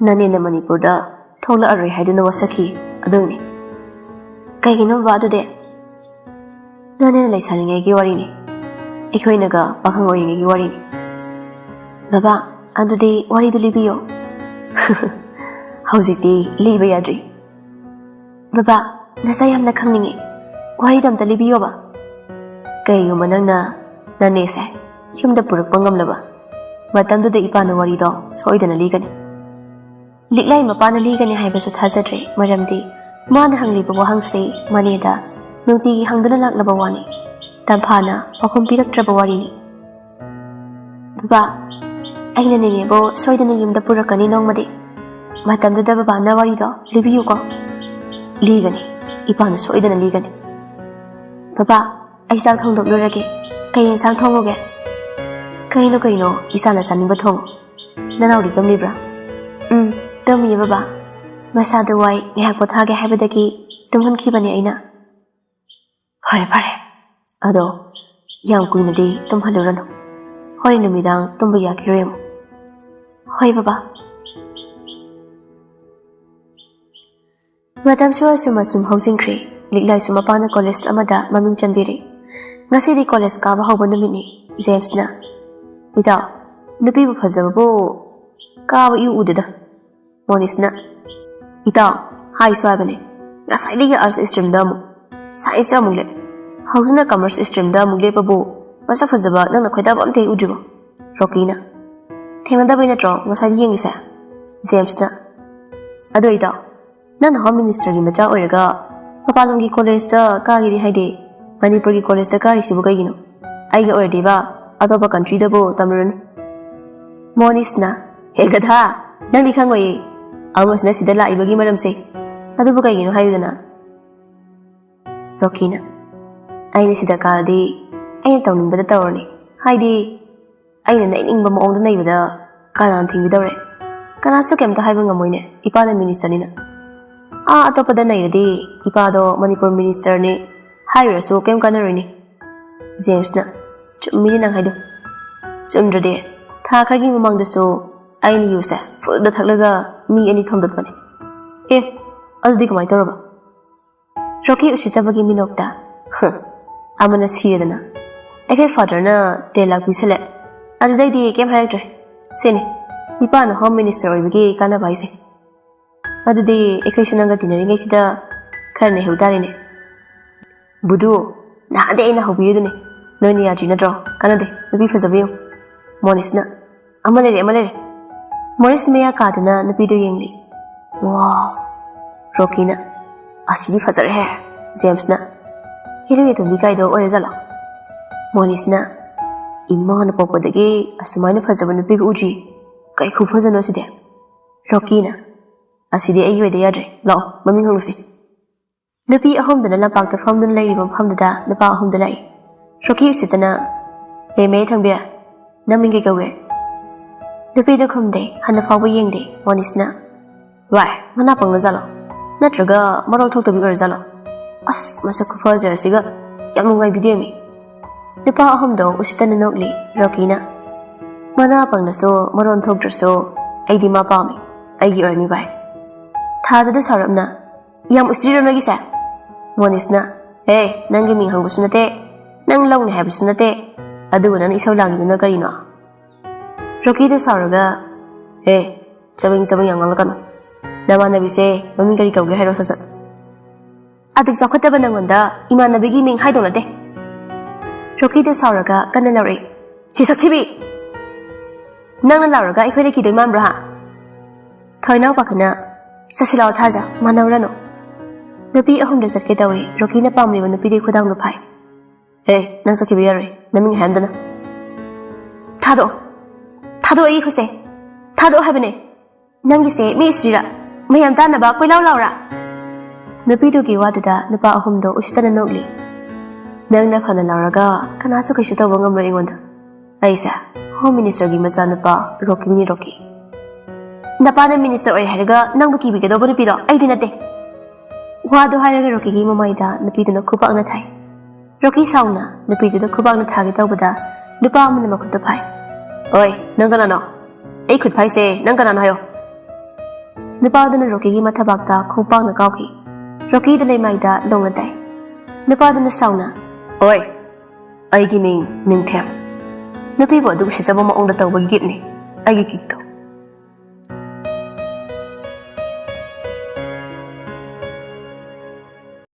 "ꯅꯅꯦꯅ ꯃꯅꯤꯄꯨꯔꯗ ꯊꯣꯛꯂꯛꯑꯔꯣꯏ ꯍꯥꯏꯗꯨꯅ ꯋꯥꯁꯛꯈꯤ, ꯑꯗꯨꯅꯤ꯫" "ꯀꯩꯒꯤꯅꯣ, ꯕꯕꯥ, ꯑꯗꯨꯗꯤ?" "ꯅꯅꯦꯅ ꯂꯩꯁꯥꯔꯤꯉꯩꯒꯤ ꯋꯥꯔꯤꯅꯤ, ꯑꯩꯈꯣꯏꯅꯒ ꯄꯥꯈꯪ ꯑꯣꯏꯔꯤꯉꯩꯒꯤ ꯋꯥꯔꯤꯅꯤ꯫" "ꯕꯕꯥ, ꯑꯗꯨꯗꯤ ꯋꯥꯔꯤꯗꯨ ꯂꯤꯕꯤꯌꯣ꯫" "ꯍꯧꯖꯤꯛꯇꯤ ꯂꯤꯕ ꯌꯥꯗ꯭ꯔꯤ꯫" "ꯕꯕꯥ, ꯅꯆꯥ ꯌꯥꯝꯅ ꯈꯪꯅꯤꯡꯉꯤ, ꯋꯥꯔꯤꯗꯣ ꯑꯝꯇ ꯂꯤꯕꯤꯌꯣꯕ꯫" "ꯀꯩꯒꯨꯝꯕ ꯅꯪꯅ ꯅꯅꯦꯁꯦ ꯌꯨꯝꯗ ꯄꯨꯔꯛꯄ ꯉꯝꯂꯕ, ꯃꯇꯝꯗꯨꯗ ꯏꯄꯥꯅ ꯋꯥꯔꯤꯗꯣ ꯁꯣꯏꯗꯅ ꯂꯤꯒꯅꯤ꯫" ꯂꯤꯛꯂꯥꯏ ꯃꯄꯥꯅ ꯂꯤꯒꯅꯤ ꯍꯥꯏꯕꯁꯨ ꯊꯥꯖꯗ꯭ꯔꯦ, ꯃꯔꯝꯗꯤ ꯃꯥꯅ ꯍꯪꯂꯤꯕ ꯋꯥꯍꯪꯁꯤ ꯃꯅꯦꯗ ꯅꯨꯡꯇꯤꯒꯤ ꯍꯪꯗꯨꯅ ꯂꯥꯛꯂꯕ ꯋꯥꯅꯤ꯫ ꯇꯝꯐꯥꯅ ꯄꯥꯎꯈꯨꯝ ꯄꯤꯔꯛꯇ꯭ꯔꯕ ꯋꯥꯔꯤꯅꯤ꯫ "ꯕꯕꯥ, ꯑꯩꯅ ꯅꯦꯅꯦꯕꯨ ꯁꯣꯏꯗꯅ ꯌꯨꯝꯗ ꯄꯨꯔꯛꯀꯅꯤ ꯅꯣꯡꯃꯗꯤ꯫ ꯃꯇꯝꯗꯨꯗ ꯕꯕꯥꯅ ꯋꯥꯔꯤꯗꯣ ꯂꯤꯕꯤꯌꯨꯀꯣ꯫ ꯂꯤꯒꯅꯤ, ꯏꯄꯥꯅ ꯁꯣꯏꯗꯅ ꯂꯤꯒꯅꯤ꯫ ꯕꯕꯥ, ꯑꯩ ꯆꯥꯛ ꯊꯣꯡꯗꯣꯛꯂꯨꯔꯒꯦ꯫ ꯀꯩ ꯌꯦꯟꯁꯥꯡ ꯊꯣꯡꯉꯨꯒꯦ? ꯀꯩꯅꯣ ꯀꯩꯅꯣ, ꯏꯆꯥꯅ ꯆꯥꯅꯤꯡꯕ ꯊꯣꯡꯉꯨ꯫ ꯅꯅꯥꯎꯗꯤ ꯇꯨꯝꯂꯤꯕ꯭ꯔꯥ? ꯎꯝ, ꯇꯨꯝꯃꯤꯌꯦ ꯕꯕꯥ꯫ ꯃꯁꯥꯗꯨ ꯋꯥꯏ, ꯉꯥꯏꯍꯥꯛ ꯄꯣꯊꯥꯒꯦ ꯍꯥꯏꯕꯗꯒꯤ ꯇꯨꯝꯍꯟꯈꯤꯕꯅꯦ ꯑꯩꯅ꯫ ꯐꯔꯦ ꯐꯔꯦ, ꯑꯗꯣ ꯌꯥꯝ ꯀꯨꯏꯅꯗꯤ ꯇꯨꯝꯍꯜꯂꯨꯔꯅꯨ꯫ ꯍꯣꯔꯦꯟ ꯅꯨꯃꯤꯗꯥꯡ ꯇꯨꯝꯕ ꯌꯥꯈꯤꯔꯣꯏ ꯑꯃꯨꯛ꯫ ꯍꯣꯏ ꯕꯕꯥ꯫ ꯃꯇꯝꯁꯨ ꯑꯁꯨꯝ ꯑꯁꯨꯝ ꯍꯧꯖꯤꯟꯈ꯭ꯔꯦ꯫ ꯂꯤꯛꯂꯥꯏꯁꯨ ꯃꯄꯥꯅ ꯀꯣꯂꯦꯖ ꯑꯃꯗ ꯃꯃꯤꯡ ꯆꯟꯕꯤꯔꯦ꯫ ꯉꯁꯤꯗꯤ ꯀꯣꯂꯦꯖ ꯀꯥꯕ ꯍꯧꯕ ꯅꯨꯃꯤꯠꯅꯤ꯫ ꯖꯦꯝꯁꯅ, "ꯏꯇꯥꯎ, ꯅꯨꯄꯤꯕꯨ ꯐꯖꯕꯕꯨ ꯀꯥꯕ ꯏꯎ ꯎꯗꯦꯗ꯫" ꯃꯣꯅꯤꯁꯅ, "ꯏꯇꯥꯎ, ꯍꯥꯏꯁꯨ ꯍꯥꯏꯕꯅꯦ, ꯉꯁꯥꯏꯗꯒꯤ ꯑꯥꯔꯠꯁ ꯁ꯭ꯇ꯭ꯔꯤꯝꯗ ꯑꯃꯨꯛ, ꯁꯥꯏꯟꯁꯇ ꯑꯃꯨꯛ ꯂꯦꯞ, ꯍꯧꯖꯤꯛꯅ ꯀꯃꯔꯁ ꯁ꯭ꯇ꯭ꯔꯤꯝꯗ ꯑꯃꯨꯛ ꯂꯦꯞꯄꯕꯨ ꯃꯁꯛ ꯐꯖꯕ ꯅꯪꯅ ꯈꯣꯏꯗꯥꯕ ꯑꯝꯇ ꯍꯦꯛ ꯎꯗ꯭ꯔꯤꯕꯣ?" ꯔꯣꯀꯤꯅ, "ꯊꯦꯡꯅꯗꯕꯩ ꯅꯠꯇ꯭ꯔꯣ ꯉꯁꯥꯏꯗꯤ ꯌꯦꯡꯉꯤꯁꯦ?" ꯖꯦꯝꯁꯅ, "ꯑꯗꯣ ꯏꯇꯥꯎ, ꯅꯪꯅ ꯍꯣꯝ ꯃꯤꯅꯤꯁꯇꯔꯒꯤ ꯃꯆꯥ ꯑꯣꯏꯔꯒ ꯃꯄꯥꯟꯂꯣꯝꯒꯤ ꯀꯣꯂꯦꯖꯇ ꯀꯥꯒꯦꯗꯤ ꯍꯥꯏꯗꯦ, ꯃꯅꯤꯄꯨꯔꯒꯤ ꯀꯣꯂꯦꯖꯇ ꯀꯥꯔꯤꯁꯤꯕꯨ ꯀꯩꯒꯤꯅꯣ? ꯑꯩꯒ ꯑꯣꯏꯔꯗꯤꯕ ꯑꯇꯣꯞꯄ ꯀꯟꯇ꯭ꯔꯤꯗꯕꯨ ꯇꯝꯂꯨꯔꯅꯤ꯫" ꯃꯣꯅꯤꯁꯅ, "ꯍꯦ ꯒꯙꯥ, ꯅꯪꯗꯤ ꯈꯪꯉꯣꯏꯌꯦ ꯑꯃꯁꯤꯅ ꯁꯤꯗ ꯂꯥꯛꯏꯕꯒꯤ ꯃꯔꯝꯁꯦ꯫ ꯑꯗꯨꯕꯨ ꯀꯩꯒꯤꯅꯣ ꯍꯥꯏꯌꯨꯗꯅ?" ꯔꯣꯀꯤꯅ, "ꯑꯩꯅ ꯁꯤꯗ ꯀꯥꯔꯗꯤ ꯑꯩꯅ ꯇꯧꯅꯤꯡꯕꯗ ꯇꯧꯔꯅꯤ꯫ ꯍꯥꯏꯗꯤ ꯑꯩꯅ ꯅꯩꯅꯤꯡꯕ ꯃꯑꯣꯡꯗ ꯅꯩꯕꯗ ꯀꯅꯥꯅ ꯊꯤꯡꯕꯤꯗꯧꯔꯦ? ꯀꯅꯥꯁꯨ ꯀꯩꯝꯇ ꯍꯥꯏꯕ ꯉꯝꯃꯣꯏꯅꯦ, ꯏꯄꯥꯅ ꯃꯤꯅꯤꯁꯇꯔꯅꯤꯅ꯫ ꯑꯥ ꯑꯇꯣꯞꯄꯗ ꯅꯩꯔꯗꯤ ꯏꯄꯥꯗꯣ ꯃꯅꯤꯄꯨꯔ ꯃꯤꯅꯤꯁꯇꯔꯅꯤ ꯍꯥꯏꯔꯨꯔꯁꯨ ꯀꯩꯝ ꯀꯥꯟꯅꯔꯣꯏꯅꯦ꯫" ꯖꯦꯝꯁꯅ, "ꯆꯨꯝꯃꯤꯅꯦ ꯅꯪ ꯍꯥꯏꯗꯣ꯫ ꯆꯨꯝꯗ꯭ꯔꯗꯤ ꯊꯥ ꯈꯔꯒꯤ ꯃꯃꯥꯡꯗꯁꯨ ꯑꯩꯅ ꯌꯨꯁꯦ ꯐꯨꯜꯗ ꯊꯛꯂꯒ ꯃꯤ ꯑꯅꯤ ꯊꯣꯝꯗꯠꯄꯅꯦ꯫ ꯑꯦ, ꯑꯗꯨꯗꯤ ꯀꯃꯥꯏꯅ ꯇꯧꯔꯕ?" ꯔꯣꯀꯤ ꯎꯁꯤꯠꯇꯕꯒꯤ ꯃꯤꯅꯣꯛꯇ, "ꯍ, ꯑꯃꯅ ꯁꯤꯔꯦꯗꯅ, ꯑꯩꯈꯣꯏ ꯐꯥꯗꯔꯅ ꯇꯦꯟ ꯂꯥꯛ ꯄꯤꯁꯜꯂꯦ꯫ ꯑꯗꯨꯗꯩꯗꯤ ꯀꯩꯝ ꯍꯥꯏꯔꯛꯇ꯭ꯔꯦ꯫ ꯁꯤꯅꯤ ꯏꯄꯥꯅ ꯍꯣꯝ ꯃꯤꯅꯤꯁꯇꯔ ꯑꯣꯏꯕꯒꯤ ꯀꯥꯟꯅꯕ ꯍꯥꯏꯁꯦ꯫ ꯑꯗꯨꯗꯤ ꯑꯩꯈꯣꯏꯁꯨ ꯅꯪꯒ ꯇꯤꯟꯅꯔꯤꯉꯩꯁꯤꯗ ꯈꯔ ꯅꯩꯍꯧ ꯇꯥꯔꯦꯅꯦ꯫" "ꯕꯨꯗꯨ, ꯅꯍꯥꯟꯗꯩ ꯑꯩꯅ ꯍꯧꯕꯤꯔꯤꯗꯨꯅꯦ, ꯅꯣꯏꯅ ꯌꯥꯗ꯭ꯔꯤ ꯅꯠꯇ꯭ꯔꯣ? ꯀꯥꯟꯅꯗꯦ, ꯅꯨꯄꯤ ꯐꯖꯕ ꯌꯦꯡꯉꯨ꯫" ꯃꯣꯅꯤꯁꯅ, "ꯑꯃ ꯂꯩꯔꯦ, ꯑꯃ ꯂꯩꯔꯦ꯫" ꯃꯣꯅꯤꯁ ꯃꯌꯥ ꯀꯥꯗꯨꯅ ꯅꯨꯄꯤꯗꯨ ꯌꯦꯡꯂꯤ꯫ "ꯋꯥꯎ!" ꯔꯣꯀꯤꯅ, "ꯑꯁꯤꯗꯤ ꯐꯖꯔꯦꯍꯦ꯫" ꯖꯦꯝꯁꯅ, "ꯍꯦꯔꯣꯏꯟ ꯑꯇꯣꯝꯕꯤ ꯀꯥꯏꯗꯣ ꯑꯣꯏꯔꯖꯥꯠꯂꯣ?" ꯃꯣꯅꯤꯁꯅ, "ꯏꯃꯥꯅ ꯄꯣꯛꯄꯗꯒꯤ ꯑꯁꯨꯃꯥꯏꯅ ꯐꯖꯕ ꯅꯨꯄꯤꯒ ꯎꯗ꯭ꯔꯤ꯫ ꯀꯩ ꯈꯨꯐꯖꯅꯣ ꯁꯤꯗꯤ?" ꯔꯣꯀꯤꯅ, "ꯑꯁꯤꯗꯤ ꯑꯩꯒꯤ ꯑꯣꯏꯗ ꯌꯥꯗ꯭ꯔꯦ, ꯂꯥꯛꯑꯣ ꯃꯃꯤꯡ ꯍꯪꯉꯨꯁꯤ꯫" ꯅꯨꯄꯤ ꯑꯍꯨꯝꯗꯨꯅ ꯂꯝꯄꯥꯛꯇ ꯐꯝꯗꯨꯅ ꯂꯩꯔꯤꯕ ꯃꯐꯝꯗꯨꯗ ꯅꯨꯄꯥ ꯑꯍꯨꯝꯗꯨ ꯂꯥꯛꯏ꯫ ꯔꯣꯀꯤ ꯎꯁꯤꯠꯇꯅ, "ꯍꯦ ꯃꯌꯦꯛ ꯊꯪꯕꯤ, ꯅꯪ ꯃꯤꯡ ꯀꯩ ꯀꯧꯒꯦ?" ꯅꯨꯄꯤꯗꯨ ꯈꯨꯝꯗꯦ, ꯍꯟꯅ ꯐꯥꯎꯕ ꯌꯦꯡꯗꯦ꯫ ꯃꯣꯅꯤꯁꯅ, "ꯋꯥꯏ, ꯃꯅꯥ ꯄꯪꯅ ꯖꯥꯠꯂꯣ? ꯅꯠꯇ꯭ꯔꯒ ꯃꯔꯣꯜ ꯊꯣꯛꯇꯕꯤ ꯑꯣꯏꯔ ꯖꯥꯠꯂꯣ? ꯑꯁ, ꯃꯁꯛ ꯈꯨꯐꯖ ꯑꯁꯤꯒ, ꯌꯥꯝ ꯅꯨꯡꯉꯥꯏꯕꯤꯗꯦꯃꯤ꯫" ꯅꯨꯄꯥ ꯑꯍꯨꯝꯗꯣ ꯎꯁꯤꯠꯇꯅ ꯅꯣꯛꯂꯤ꯫ ꯔꯣꯀꯤꯅ, "ꯃꯅꯥ ꯄꯪꯅꯁꯨ ꯃꯔꯣꯟ ꯊꯣꯛꯇ꯭ꯔꯁꯨ ꯑꯩꯗꯤ ꯃꯥ ꯄꯥꯝꯃꯤ, ꯑꯩꯒꯤ ꯑꯣꯏꯔꯅꯤ ꯚꯥꯏ꯫" ꯊꯥꯖꯗ ꯁꯥꯎꯔꯞꯅ, "ꯌꯥꯝ ꯎꯁꯤꯠꯇ꯭ꯔꯤꯔꯣ ꯅꯣꯏꯒꯤꯁꯦ?" ꯃꯣꯅꯤꯁꯅ, "ꯍꯦ, ꯅꯪꯒꯤ ꯃꯤꯡ ꯍꯪꯕꯁꯨ ꯅꯠꯇꯦ, ꯅꯪ ꯂꯧꯅꯤ ꯍꯥꯏꯕꯁꯨ ꯅꯠꯇꯦ, ꯑꯗꯨꯒ ꯅꯪꯅ ꯏꯁꯧ ꯂꯥꯡꯉꯤꯗꯨꯅ ꯀꯔꯤꯅꯣ?" ꯔꯣꯀꯤꯗ ꯁꯥꯎꯔꯒ, "ꯍꯦ, ꯆꯕꯦꯡ ꯆꯕꯦꯡ ꯌꯥꯝ ꯉꯥꯡꯂꯛꯀꯅꯨ꯫ ꯅꯃꯥꯟꯅꯕꯤꯁꯦ ꯃꯃꯤꯡ ꯀꯔꯤ ꯀꯧꯒꯦ ꯍꯥꯏꯔꯣ ꯁꯠ ꯁꯠ꯫" "ꯑꯗꯨꯛ ꯆꯥꯎꯈꯠꯇꯕ ꯅꯪꯉꯣꯟꯗ ꯏꯃꯥꯟꯅꯕꯤꯒꯤ ꯃꯤꯡ ꯍꯥꯏꯗꯧ ꯅꯠꯇꯦ꯫" ꯔꯣꯀꯤꯗ ꯁꯥꯎꯔꯒ ꯀꯟꯅ ꯂꯧꯔꯛꯏ, "ꯁꯤ ꯁꯛꯊꯤꯕꯤ! ꯅꯪꯅ ꯂꯥꯎꯔꯒ ꯑꯩꯈꯣꯏꯅ ꯀꯤꯗꯣꯏ ꯃꯥꯟꯕ꯭ꯔꯥ, ꯍꯥ?" ꯊꯣꯏꯅꯥꯎ ꯄꯥꯈꯠꯅ, "ꯆꯠꯁꯤ ꯂꯥꯎ ꯊꯥꯖ, ꯃꯥꯟꯅꯧꯔꯅꯨ꯫" ꯅꯨꯄꯤ ꯑꯍꯨꯝꯗ ꯆꯠꯀꯦ ꯇꯧꯏ꯫ ꯔꯣꯀꯤꯅ ꯄꯥꯝꯂꯤꯕ ꯅꯨꯄꯤꯗꯨꯒꯤ ꯈꯨꯗꯥꯡꯗꯨ ꯐꯥꯏ꯫ "ꯍꯦ, ꯅꯪ ꯆꯠꯈꯤꯕ ꯌꯥꯔꯣꯏ, ꯅꯃꯤꯡ ꯍꯥꯏꯔꯝꯗꯅ꯫" "ꯊꯥꯗꯣꯛꯑꯣ, ꯊꯥꯗꯣꯛꯑꯣ ꯑꯩꯒꯤ ꯈꯨꯠꯁꯦ, ꯊꯥꯗꯣꯛꯑꯣ ꯍꯥꯏꯕꯅꯦ꯫ ꯅꯪꯒꯤꯁꯦ ꯃꯤ ꯎꯁꯤꯠꯇ꯭ꯔꯤꯔꯥ? ꯃꯌꯥꯝ ꯇꯥꯅꯕ ꯀꯣꯏꯂꯥꯎ ꯂꯥꯎꯔꯥ?" ꯅꯨꯄꯤꯗꯨꯒꯤ ꯋꯥꯗꯨꯗ ꯅꯨꯄꯥ ꯑꯍꯨꯝꯗꯣ ꯎꯁꯤꯠꯇꯅ ꯅꯣꯛꯂꯤ꯫ "ꯅꯪꯅ ꯐꯅ ꯂꯥꯎꯔꯒ ꯀꯅꯥꯁꯨ ꯀꯩꯁꯨ ꯇꯧꯕ ꯉꯝꯂꯣꯏ ꯑꯩꯉꯣꯟꯗ꯫ ꯑꯩꯁꯦ ꯍꯣꯝ ꯃꯤꯅꯤꯁꯇꯔꯒꯤ ꯃꯆꯥꯅꯨꯄꯥ ꯔꯣꯀꯤꯅꯤ, ꯔꯣꯀꯤ꯫" "ꯅꯄꯥꯅ ꯃꯤꯅꯤꯁꯇꯔ ꯑꯣꯏ ꯍꯥꯏꯔꯒ ꯅꯪꯕꯨ ꯀꯤꯕꯤꯒꯗꯧꯕ ꯅꯨꯄꯤꯗꯣ ꯑꯩꯗꯤ ꯅꯠꯇꯦ꯫" ꯋꯥꯗꯣ ꯍꯥꯏꯔꯒ ꯔꯣꯀꯤꯒꯤ ꯃꯃꯥꯏꯗ ꯅꯨꯄꯤꯗꯨꯅ ꯈꯨꯄꯥꯛꯅ ꯊꯥꯏ꯫ ꯔꯣꯀꯤ ꯁꯥꯎꯅ ꯅꯨꯄꯤꯗꯨꯗ ꯈꯨꯄꯥꯛꯅ ꯊꯥꯒꯦ ꯇꯧꯕꯗ ꯅꯨꯄꯥ ꯑꯃꯅ ꯃꯈꯨꯠꯇ ꯐꯥꯏ꯫ "ꯑꯣꯏ, ꯅꯪ ꯀꯅꯥꯅꯣ? ꯑꯩ ꯈꯨꯠ ꯐꯥꯏꯁꯦ ꯅꯪ ꯀꯅꯥꯅꯣ ꯍꯥꯏꯌꯣ꯫" ꯅꯨꯄꯥꯗꯨꯅ ꯔꯣꯀꯤꯒꯤ ꯃꯊꯕꯥꯛꯇ ꯈꯣꯡꯄꯥꯛꯅ ꯀꯥꯎꯈꯤ꯫ ꯔꯣꯀꯤꯗ ꯂꯩꯃꯥꯏꯗ ꯂꯣꯡꯅ ꯇꯥꯏ꯫ ꯅꯨꯄꯥꯗꯨꯅ ꯁꯥꯎꯅ, "ꯑꯣꯏ, ꯑꯩꯒꯤ ꯃꯤꯡ ꯅꯤꯡꯊꯦꯝ꯫" ꯅꯨꯄꯤꯕꯨ ꯑꯗꯨ ꯎꯁꯤꯠꯇꯕ ꯃꯑꯣꯡꯗ ꯇꯧꯕ ꯒꯤꯠꯅꯤ ꯑꯩꯒꯤ ꯀꯤꯛꯇꯣ꯫